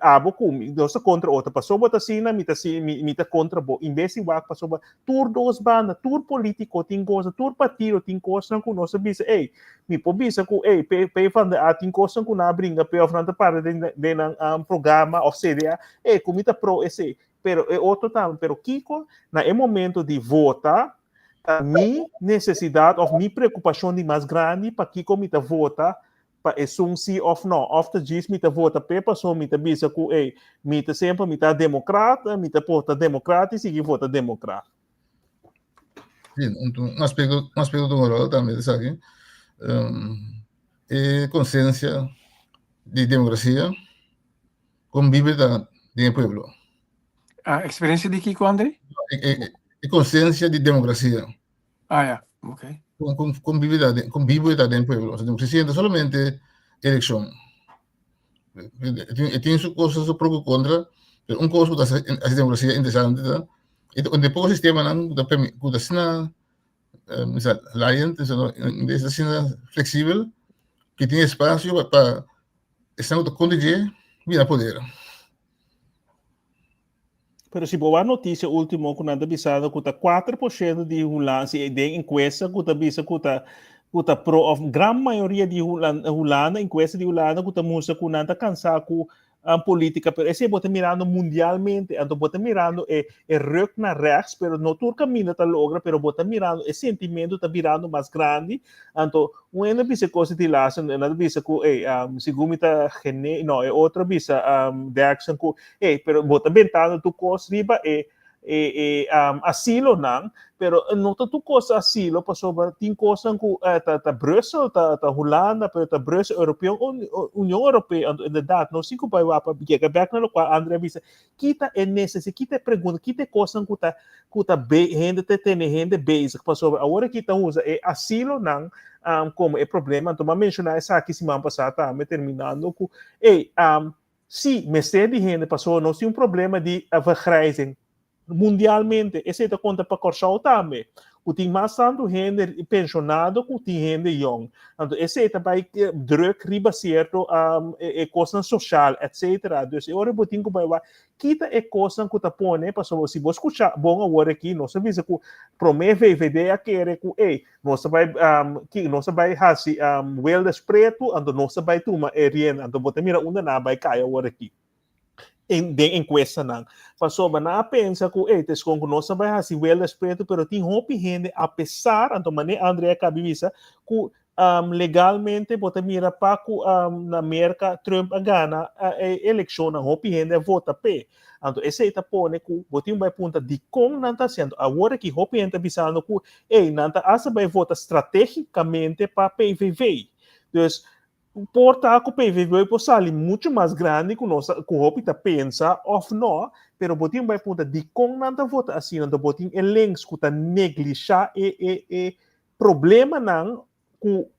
abo cu mi, nos ta contra otro, paso bo ta asina, mi ta si, mi ta contra bo. En bes di wak pasobra tur dos banda, tur politico tin cosa, tur partido tin cosnan cu nos ta bisa, ey, Mi por bisa ku ey, P, PvdA tin kosnan ku nan a bringa p'e òf nan ta para den den nan um, programa òf CDA, ey, ku mi ta pro esei. Pero e otro tambe, pero kiko na e momento di vota ta mi nesesidat òf mi preokupashon di mas grandi pa kiko mi ta vota pa esun si òf no. Òf ta djis mi ta vota p'e pasobra mi ta bisa ku ey, mi ta semper mi ta demokrat, mi ta vota demokrat i sigui vota demokrat. Sí, un, un aspecto, un aspecto de un rol también es aquí. Um, e conciencia de democracia convive ta den el pueblo. Ah, experiencia di kiko, André? E, e, e conciencia de democracia. Ah, ja, ok. Con, con, convive ta, convive ta den el pueblo. O sea, democracia no es solamente elección. E tin su cosa, su pro contra, pero un cosa ku ta hasi demokrasia interesante ta, e ta un di poko sistemanan ku ta ku ta asina misa liant, asina fleksibel, ku tin espasio pa esnan ku ta kontra dje bira poder. Pero si bo wak noticia ultimo ku nan ta bisando ku ta 4% di Hulanda, si den encuesta ku ta bisa ku ta ku ta pro of gran mayoria di Hulanda, encuesta di Hulanda ku ta mustra ku nan ta kansa ku um, politica, pero ese bo ta mirando mundialmente, anto bo ta mirando e e ruk na rechts, pero no tur caminda ta logra, pero bo ta mirando e sentimento ta birando mas grandi, anto un hende bisa cos di laatste, en ta bisa ku ey, um, segun mi ta gene, no, e otro bisa um, Derksen ku Ey, pero bo ta bentando tur kos riba e e e um, asilonan, pero no ta tur kos asilo, pasobra tin kosnan ku eh, ta, ta Brussel, ta, ta Hulanda, pero ta Brussel, Europeo, Union Europeo, anto inderdaad, nos tin ku bai wak pa yega bek na lokual Andre a bisa, kita e nesesi, kita e pregunta, kita e kosnan ku ta ku ta be, hende ta tene hende bezig, pasobra awor aki ta usa e asilonan um, komo e problema, anto m'a menshoná esaki siman pasá tambe, terminando ku, ey, um, Sí, mester di hende pasobra nos tin un problema di vergrijzing mundialmente. Esei ta konta pa Kòrsou tambe, ku tin mas tantu hende penshonado ku tin hende yòn. Anto esei ta bai drùk riba sierto e kosnan soshal etsetera. Dus e ora bo tin ku bai wak kita e kosnan ku ta pone pasobra si bo skucha bon awor aki nos a bisa ku promé VVD a kere ku ey Nos ta bai um, ki, nos ta bai hasi um, Wilders pretu, anto nos ta bai tuma e rienda. Anto bo ta mira unda nan a bai kai awor aki. En, den encuestanan. Pasobra nan a pensa ku, ey, ta eskon ku nos ta bai hasi Wilders pretu, pero tin hopi hende a pesar, anto mane André a kabi bisa, ku um, legalmente bo ta mira pa ku um, na Merka Trump a gana uh, e elekshonnan, hopi hende a vota p'e. Anto esei ta pone ku bo tin bai punta dikon nan ta hasiendo. Awor aki hopi hende ta bisando ku ey nan ta hasta bai vota strategicamente pa PVV. Dus por ta ku PVV por sali mucho mas grandi ku nos ku hopi ta pensa of no, pero bo tin bai punta dikon nan ta vota asina. Anto bo tin e links ku ta neglisha e e e problemanan ku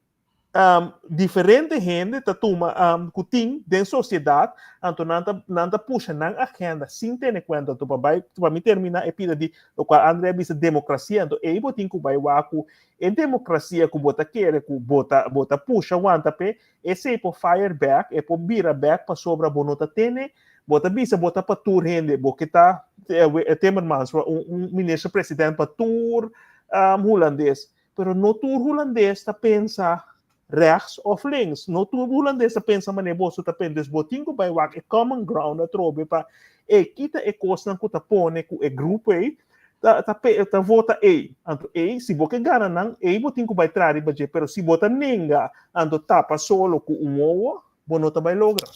um, diferente hende ta tuma um, ku tin den sosiedat, anto nan ta, nan ta pusha nan agenda sin tene kuenta. Anto pa bai, pa mi termina e pida di lokual André a bisa demokrasia, anto ei bo tin ku bai wak ku e demokrasia ku bo ta kere ku bo ta, bo ta pusha wanta p'e, esei por fire back, e por bira back pasobra bo no ta tene, bo ta bisa bo ta pa tur hende, bo ke ta eh, Timmermans, un, un minister president pa tur um, hulandes. Pero no tur hulandes ta pensa rechts of links. No tur hulandes ta pensa manera boso ta pensa. Dus bo tin ku bai wak e common ground atrobe pa e kita e kosnan ku ta pone ku e grupo ei ta ta ta vota ei. Anto ei si bo ke gana nan ei bo tin ku bai traha riba dje. Pero si bo ta nenga anto tapa solo ku un wowo bo no ta bai logra.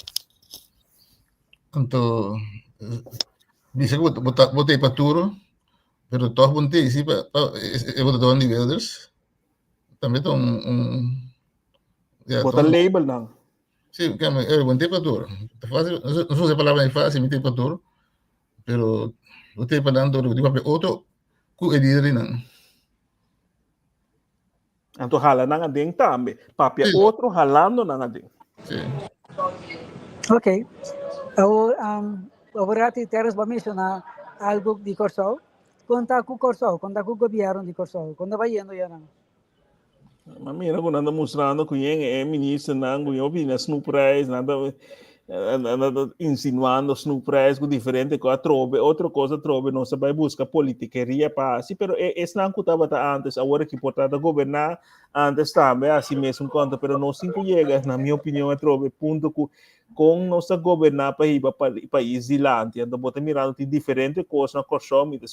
Anto. Bisa ku bo ta bo ta pa tur, pero tòg bo no ta esi pa pa e votadónan di Wilders. Tambe ta un un ya Bo ta un label nan. Si, bo no ta pa tur. Ta fásil, nos usa e palabra ei fásil, mi ta pa tur, pero bo ta pa nan dor di papia otro ku e lider di nan. Anto hala nan aden tambe. Papia sí. otro halando nan aden. Sí. Ok. Awor, um, awor rati Terence va menciona algo di Kòrsou. Konta ku Kòrsou, konta ku gobierno di Kòrsou. Konta va yendo ya nan. Ma mira ku nan ta mustrando ku yen e ministernan ku yen bini a snoepreis, nan ta nan ta insinuando snoepreis ku diferente ko atrobe, otro kos atrobe nos ta bai buska politikeria pa hasi, pero e esnan ku tabata antes awor aki por ta ta goberná antes tambe hasi mesun konta, pero nos tin ku yega na mi opinion atrobe punto ku kon nos ta goberná pa hiba pais dilanti. Anto bo ta mirando tin diferente kos na Kòrsou, mi ta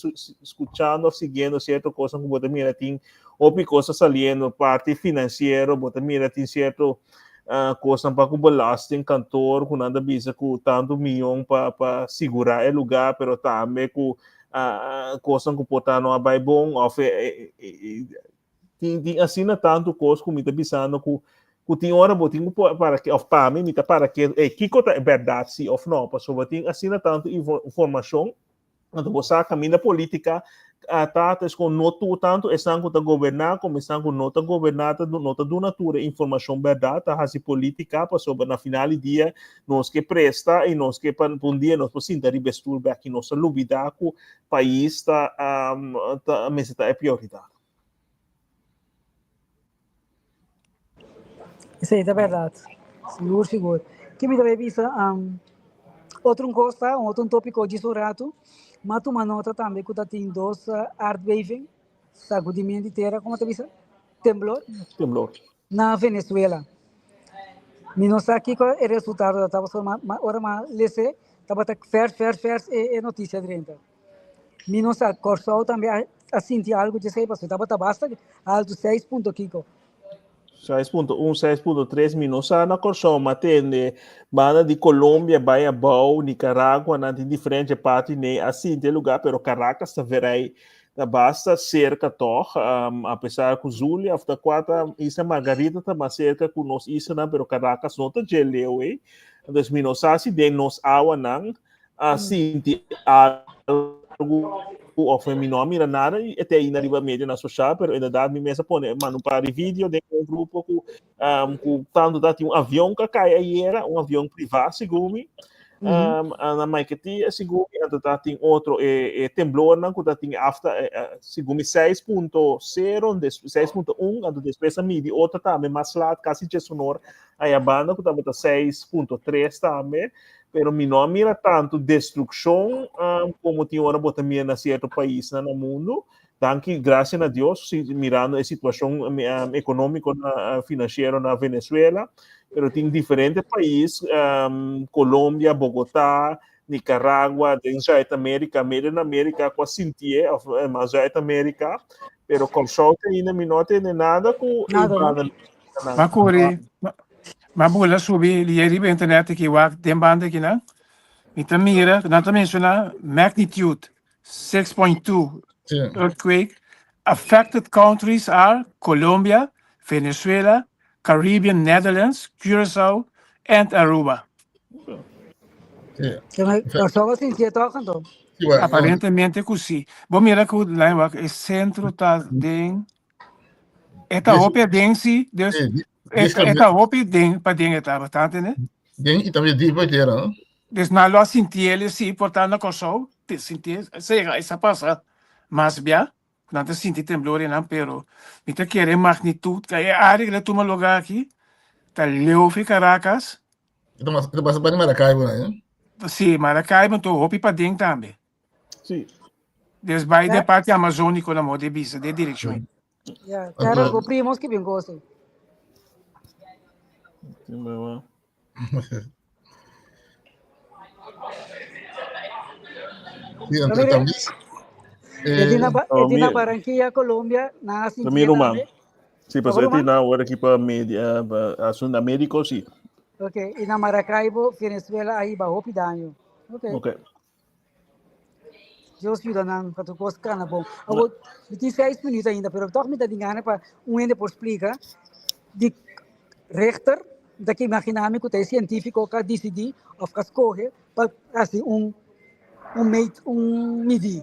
skuchando òf siguiendo sierto kosnan ku bo ta mira tin hopi kos ta saliendo, parti finansiero, bo ta mira tin sierto kosnan pa ku belastingkantoor ku nan ta bisa ku tantu miyon pa pa sigurá e lugá, pero tambe ku kosnan ku por ta no a bai bon òf tin tin asina tantu kos ku mi ta bisando ku ku tin ora bo tin ku para ke òf pa mi mi ta para ke ey kiko ta e bèrdat si òf no pasobra tin asina tantu informashon anto bo sa kaminda polítika ta ta es kon no tur tantu esnan ku ta goberná komo esnan ku no ta goberná ta no ta duna tur e informashon bèrdat ta hasi polítika pasobra na final di dia nos ke presta i nos ke pa un dia nos por sinta riba e stul bèk i nos ta lubidá ku pais ta ta mester ta e prioridat. Esei ta bèrdat, sigur sigur. Ke mi ta bai bisa, otro un kos ta, un otro un tópiko djis un ratu, m'a tuma nota tambe ku ta tin dos aardbeving, sagudimiento di tera, komo ta bisa? Temblor. Temblor. Na Venezuela. Mi no sa kiko e resultado ta tabata, ma ora m'a lese tabata fèrs fèrs fèrs e notisia drenta. Mi no sa, Kòrsou tambe a, a sinti algu djesei pasobra tabata basta altu, seis punto kiko. 6.1, 6.3, mi no sa na Kòrsou, ma tende banda di Colombia bai abou, Nicaragua, nan tin diferente parti nei a sinti e lugá, pero Caracas ta verei ta basta serka tòg, um, apesar ku Zulia of ta kua ta Isla Margarita ta mas serka ku nos islanan, pero Caracas no ta dje leu ei. Entonces mi no sa si den nos awanan a sinti algo of mi no a mira nada y te ainda riba medio na social, pero inderdaad mi mes a pone manda un par di video den un grupo ku um, ku tanto dat un avion ka kai ayera, un avion privá segun mi. Um, na Maiquetía segun mi, anto ta tin otro e, e temblornan ku ta tin after eh, eh, segun mi 6.0, des, 6.1, anto despues a midi otro tambe mas laat, casi djesonor aya banda ku tabata 6.3 tambe. Pero mi no a mira tantu destrukshon um, komo tin ora bo ta mira na sierto paisnan na mundu. Danki, grasia na Dios, si, mirando e situashon um, ekonómiko na, finansiero na Venezuela. Pero tin diferente pais, um, Colombia, Bogotá, Nicaragua, den Zuid-Amerika, medio na Amerika ku a sintié, of eh, mas Zuid-Amerika. Pero Kòrsou te ainda mi no a tende nada ku Nada, no? banda Ma kore, ma bula subi lié riba internet aki wak den banda aki nan. Mi ta mira, nan ta menciona magnitude 6.2 Sí. earthquake. Affected countries are Colombia, Venezuela, Caribbean Netherlands, Curaçao and Aruba. Sí. Kòrsou a sintié tòg anto? Sí, bueno, Aparentemente ku sí. Bo mira ku lijn wak e centro ta den E ta hopi aden si, dus e ta hopi den paden e ta bastante ne. Den i tambe diep bij tera no. Dus nan lo a sinti el si por ta na Kòrsou te sinti sega esa pasa mas bia nan ta sinti temblor einan pero mi ta kere e magnitud e área ku ta tuma lugar aki ta leu fi Caracas. E ta mas e ta pasa pa di Maracaibo nan. Si Maracaibo anto hopi paden tambe. Sí. Des bai de parti amazónico na modo de bisa, de dirección. Ja, claro, go primos que bien gozo. Sí, anto tambe. Eh, na Barranquilla, Colombia, na sinti Mi ruman. Sí, pues eti na ora aquí pa media, pa asunto médico, sí. Ok, y na Maracaibo, Venezuela, ahí ba hopi daño. Ok. Ok. Dios yuda nan pa tur kos kana bon. Awor, mi tin seis minuut ainda, pero tòg mi ta tin gana pa un hende por splika di Richter, mi ta ke imaginá mi ku ta e sientífiko ku a disidí òf ku a skohe pa hasi un un meet un midí.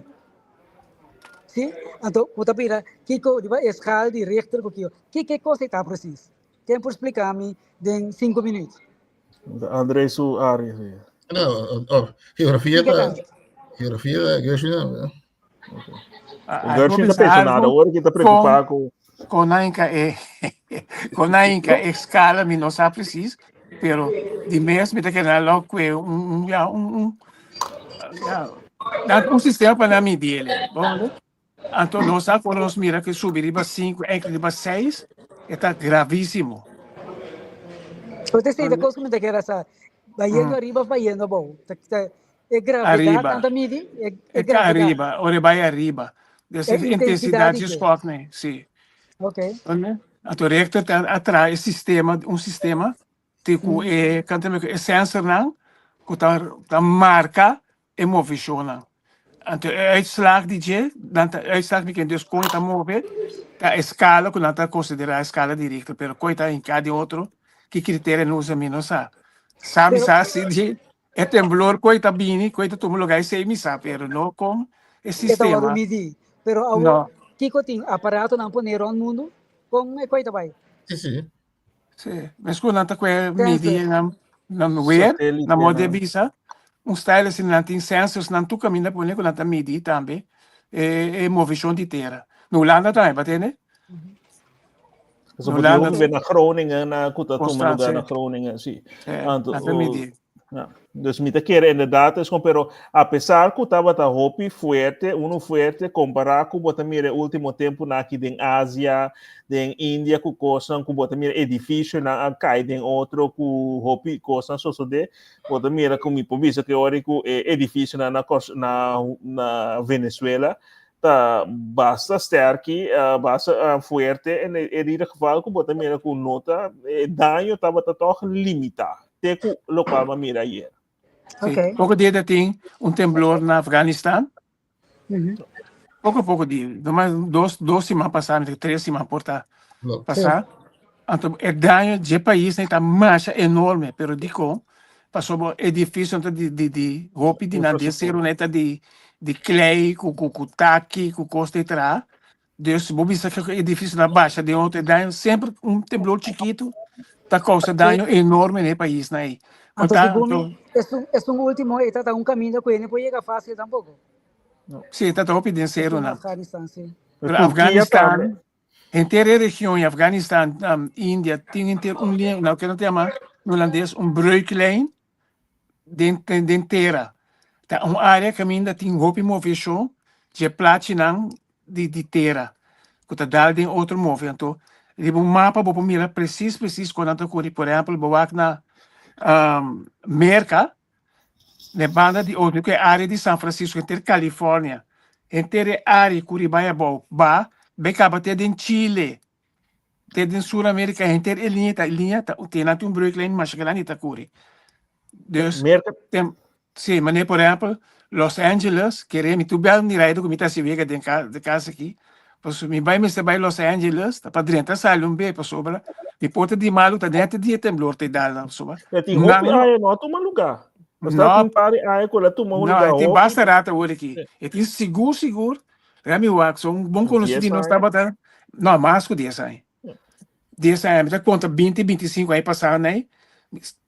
Sí? Anto bo ta bira kiko riba e schaal di Richter ku kiko. Kiko e kos ei ta presis? Ken por splika mi den sinku minuut? André su área. Sí. No, oh, geografia ta geografia ta Gershwin no. Gershwin ta pensionado ahora que ta preocupado con con nainka e con nainka e escala mi no sa precies pero di mes mi ta keda lo kue un un ya un un ya dat un sistema pa nan midi ele bon anto nos sa cuando nos mira que subi riba 5 eigenlijk riba 6 e ta gravísimo. Pero te sei de cos que mi ta kera sa bayendo arriba of bayendo abou ta ta E gravedad Arriba. nan ta midi? E, e E ta gravedad. arriba, ora e bai arriba. Dus E e intensidad intensidad di di dje. schok nee, si. Ok. Oké. Anto Richter ta a traha e sistema, un sistema te ku e kan ta e sensornan ku ta ta marka e movishonnan. Anto e uitslag di dje, nan ta uitslag mi ken dus kon e ta move, ta e skala ku nan ta konsiderá e skala di Richter, pero kon e ta hinká den otro, ki kriterio nan usa mi no sa. Sa mi Pero sa si di E temblor koe ta bini, koe ta tuma lugar esei mi sa, pero no kon e E ta wòrdu sistema. midí. Pero awor, No. kiko tin aparatonan pone rònt mundu? Kon e koe ta bai? Sí, sí. Sí, mesku nan ta koe midi Sensor. nan nan weer, nan modo de Satelitenan. bisa, un style asina nan tin sensors nan tur kaminda pone ku nan ta midi tambe e e movishon di tera. Na Hulanda tambe, pa tende? So Na bo tin Hulanda hopi na Groningen na ku ta tuma Constant, lugar sí. na Groningen, sí. Sí, Anto, nan ta midi. Ja. Dus mi ta kere inderdaad is gewoon, pero a pesar ku tabata hopi fuerte, uno fuerte, kompará ku bo ta mira e último tempu na aki den Asia, den India ku kosnan ku bo ta mira edifisionan a kai den otro ku hopi kosnan sosodé, bo ta mira ku mi por bisa ku e ora ku e edifisionan na Kors na na Venezuela ta basta sterki, uh, basta uh, fuerte en in ieder geval ku bo ta mira ku no ta e daño tabata toch limitá te ku lokual bo a mira ayer. Sí. Ok. Poko dia ta tin un temblor na Afganistan. Mhm. Poko poko dia, nomás dos, dos siman pasá, mi tres siman por ta Klopt. pasá. Anto e daño dje pais ta masha enorme, pero dikon? Pasobra edificio ta di di di hopi di nan den seru nan ta di di klei ku ku ku taki ku kos di traha. Dus bo bisa ku edificio nan basha den otro e daño semper un temblor chikitu ta kousa daño enorme na e paisnan ei. Anto Ota segun mi anto esun esun ultimo ei ta ta un kaminda ku hende por yega fásil tampoko. si ta ta hopi den Esun serunan. Afganistan si. Pero Turkia Afganistan tambe. Henter e region i Afganistan, India, tin henter un lin, loke nan ta yama na hulandes un breuklijn den den tera. Ta un área kaminda tin hopi moveshon dje plachinan di di tera ku ta dal den otro move. Anto riba un mapa bo por mira presis presis kon nan ta kuri. Por ehèmpel bo wak na Merka, Na e banda di otro ku e área di San Francisco, henter California, henter e área ku riba ei abou ba bai kaba te den Chile, te den Sur Amerika, henter e liña ta liña ta te nan tin un breuklijn masha grandi ta kuri. Dus Merka tem si manera por ehèmpel Los Angeles kere mi tur bel mi raido ku mi ta hasi wega den ka den kas aki pasobra mi bai mester bai Los Angeles ta pa drenta sali un be pasobra mi por ta di malu ta nèt di e temblor ta e dal nan pasobra E tin hopi nan aña no a tuma lugá. Nos ta no tin par di aña ku el a tuma un no lugá e tin hopi. basta rato awor aki e tin sigur sigur Remy Wax un bon konosí Dies di nos aña. tabata no mas ku dies aña dies aña mi ta konta binti 25 aña pasá nei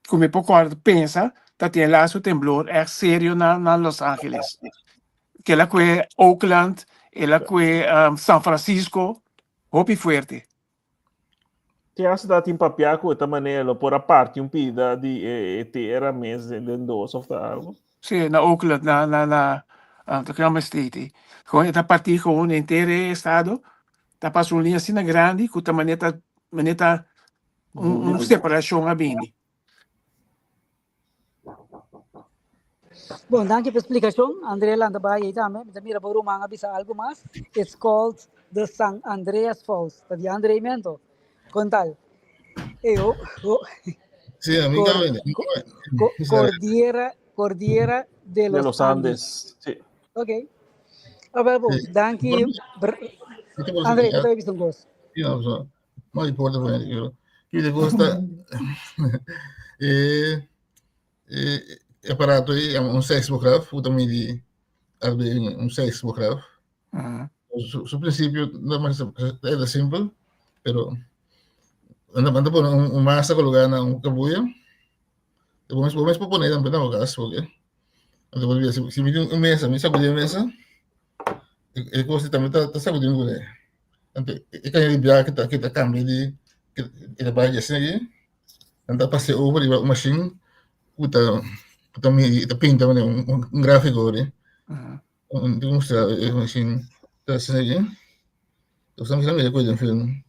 ku mi por kòrda pensa ta tin e lastu temblor ègt serio na na Los Angeles Kel a kue Oakland, el a kue um, San Francisco, hopi fuerte. Te hasta ta tin papia ku ta manera lo por a parti un pida di e, e tera mes den, den dos of ta algo. Sí, na Oakland, na, na, na, um, ta kama state. eh. Gewoon, e ta parti gewoon entero estado, ta pasa un liña asina grandi ku ta manera, manera un, un separacion a bini. Bon, danki pa explicacion. André lanta bai ei tambe. Mi ta mira bo ruman a bisa algo mas. It's called the San Andreas Falls. Ta di André Mento. Con tal. Ey, oh, oh. Sí, a mí Cor, cabe. co, Cordillera, Cordillera de De los los Andes. Andes. Sí. Ok. Abel bo, danki. André, bo ta bisa un kos. Ja, so. No importa, pero ki de gusta eh eh aparato e un seismograf, ku ta midi un seismograf. Su, su principio no mas era simpel, pero anda anda pone un, un masa colocada na un cabuya. Bo mes, bo mes por pone tambe na bo cas, porque anda por si, si mi tin un mesa, mi sacudi mesa, e, e cosa tambe ta, ta sacudi mi cune. Ante, e caña di bia que ta, que ta cambia di, que, que ta bai asina aquí, anta pase over riba un machine ku ta, ku ta midi, ta pinta un, un, un gráfico ori. Un, di mustra e machine ta asina aquí. Entonces, mi mira den film.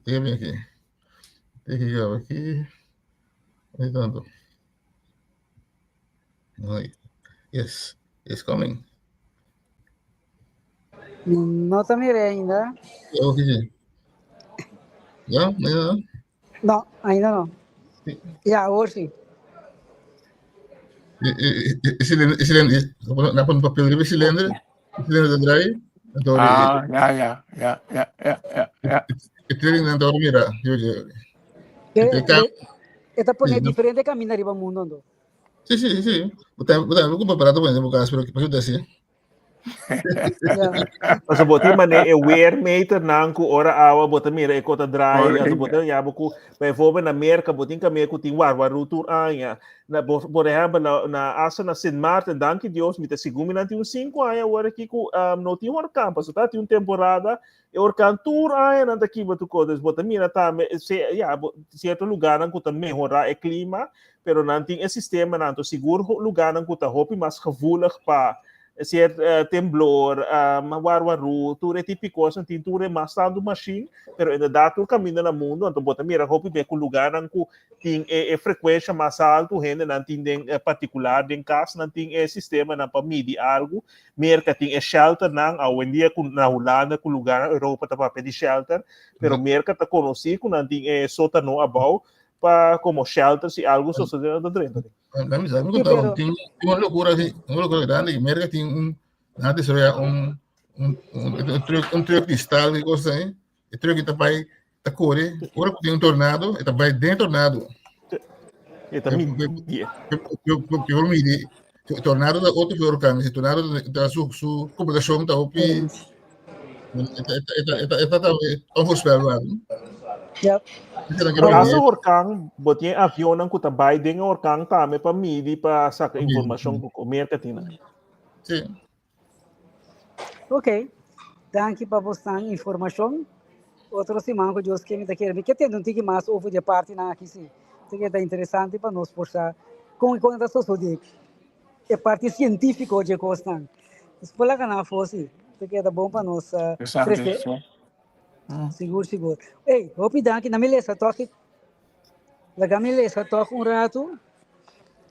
Déjame aquí. Déjame aquí. Ahí tanto. Ay, yes, it's coming. No ta mira ainda. Oh, sí. Ya, ya. No, ainda no. Ya, awor sí. E cilindro, e cilindro, na pone papel riba e cilindro, e cilindro ta draai, anto Ah, ja, ja, ja, ja, ja, ja, ja. e trilling nan ta mira, yo yo. E, e, e ta pone diferente camino riba mundo ando. Sí, sí, sí. Bo ta, bo ta aparato pone den bo cas, pero pa kiko ta así? Paso bo tin mane e weermeter nan ku ora awa bo ta mira e kota draai, anto bo ta ya bo ku bijvoorbeeld na Merka bo tin kamia ku tin warwaru tur aña. Na bo por ehempel na na hasta na Sint Maarten, danki Dios, mi ta sigur mi nan tin un sinku aña awor aki ku um, no tin horkan, paso ta tin un temporada e orkan tur aña nan ta kiba tur kos. Dus bo ta mira tambe se ya bo sierto lugarnan ku ta mehorá e klima, pero nan tin e sistemanan, anto sigur lugarnan ku ta hopi mas gevoelig pa sier temblor, warwaru, tur e tipo kosnan tin tur e mas tantu mashin, pero inderdaad tur kaminda na mundu, anto bo ta mira hopi be ku lugarnan ku tin e frekuensha mas altu, hendenan tin den partikular den kas nan tin e sistemanan pa midi algu, Merka tin e shelternan, awendia ku na Hulanda ku lugar na Europa ta papia di shelter, pero Merka ta konosí ku nan tin e sótano abou pa komo shelter si algu sosodé nan ta drenta den. Dame sabe contar, pero- tin un locura así, un locura grande, que Merca tin un, han desarrollado un, un, un, un truck, un truck de staal y cosas ahí. El truck está vai, está corre, ora que tem un tornado, está vai dentro do tornado. E ta midi. Que eu midi, tornado da outro que orkan, se tornado da su su computación está opi, está está está está está onvoorspelbaar. Ja. Caso orkan, bo tin avionnan ku ta bai den e orkan tambe pa midi pa saka informashon ku Merka tin nan. Sí. Ok. Danki pa bosnan informashon. Otro siman ku Dios ke mi ta kere mi ke tende un tiki mas over di e partinan aki si. Ta keda interesante pa nos por sa kon kon ta sosodé e parti sientífiko dje kosnan. Nos por laga nan afó si. Ta keda bon pa nos Interesante, trese. sí. Sigur, sigur. Ey, hopi danki. Na mi lesa tòg e Laga mi lesa tòg un ratu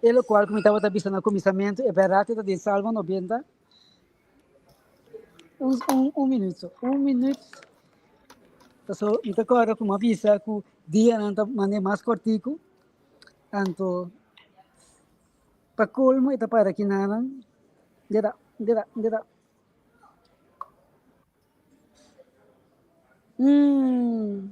e lokual ku mi tabata bisa na kuminsamentu, e bèrdat e ta den Salmo 90. Un, un, un minüt so, un minüt. Paso mi ta kòrda ku mi a bisa ku dianan ta manera mas kòrtiku, anto pa kolmo e ta para kinanan. Deda, deda, deda. Mm.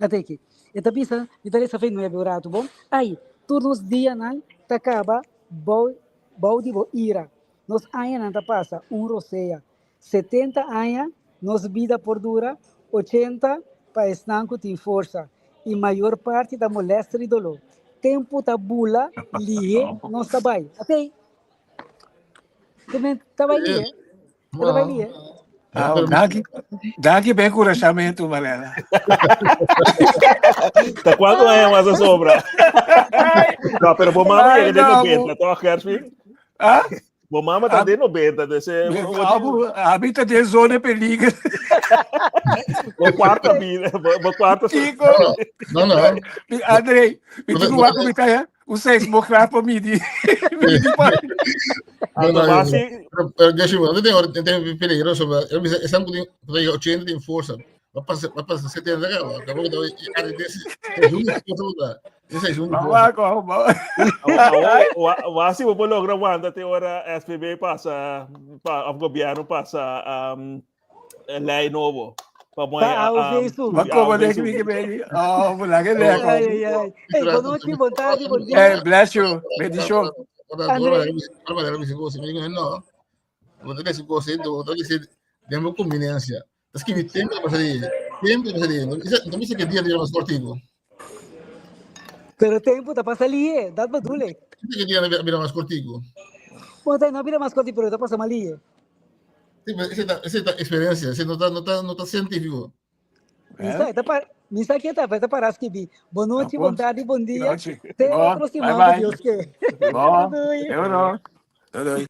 Ate aki. E ta bisa, mi ta resa fe nuebe un ratu bon. Ai, tur nos dianan ta kaba bou, bou di bo ira. Nos añanan ta pasa un rosea. 70 aña nos bida por dura, 80 pa esnan ku tin forsa. I mayor parti ta molester i doló. Tempu ta bula lihé nos ta bai. Ate. Ta bai lihé. Ta bai lihé. Ah, danki, danki pa enkurashamentu, Marlena. Ta kuantu aña mas a sobra? No, pero bo mama Ay, llega de no, 90, toch, Gershwin? Ah? Bo mama ta Ah. de 90, dus Abu, habita den zona de peligro. bo cuarta vida, bo cuarta Kiko, No, no. mi André, mi tico wak mi kaya, un seismograaf pa midi. Midi pa. No, no, Anto no. basi, Pero, pero Joshua, no tem, tem peligroso, maar eu disse, esse ano tem 80 tem força. Vai passar, vai passar 70 acaba. Acabou que tá, desse, é justo, Esei es un Bawa ko, bawa. Wa si bo por logra wanta te ora SPB pasa, pa, of gobierno pasa um, ley nobo. Pa moe, Pa AOV um, subi. Ma como AOV de subi. que me Oh, wala que le Ai, ai, ai. Hey, boa noite, boa tarde, bom dia. Hey, bless you. Bendición. André. No, bo ta disi cos, bo ta disi den bo conveniencia. Ta skibi tempo ta pasa di, tempo ta pasa di. No bisa que dia bira mas cortico. Pero tempo ta pasa lihe, dat bedoel ik. Bisa que dia bira mas cortico. Bueno, no bira mas cortico, pero ta pasa mas lihe. Sí, pero ese ta, ese ta experiencia, ese no ta, no ta, no ta científico. Misa, ta pa, misa que ta, ta para skibi. Boa noite, boa tarde, bom dia. Noite. Até Bom, outro bye semana, bye. Deus quer. Bom, Doei. eu não. Doei.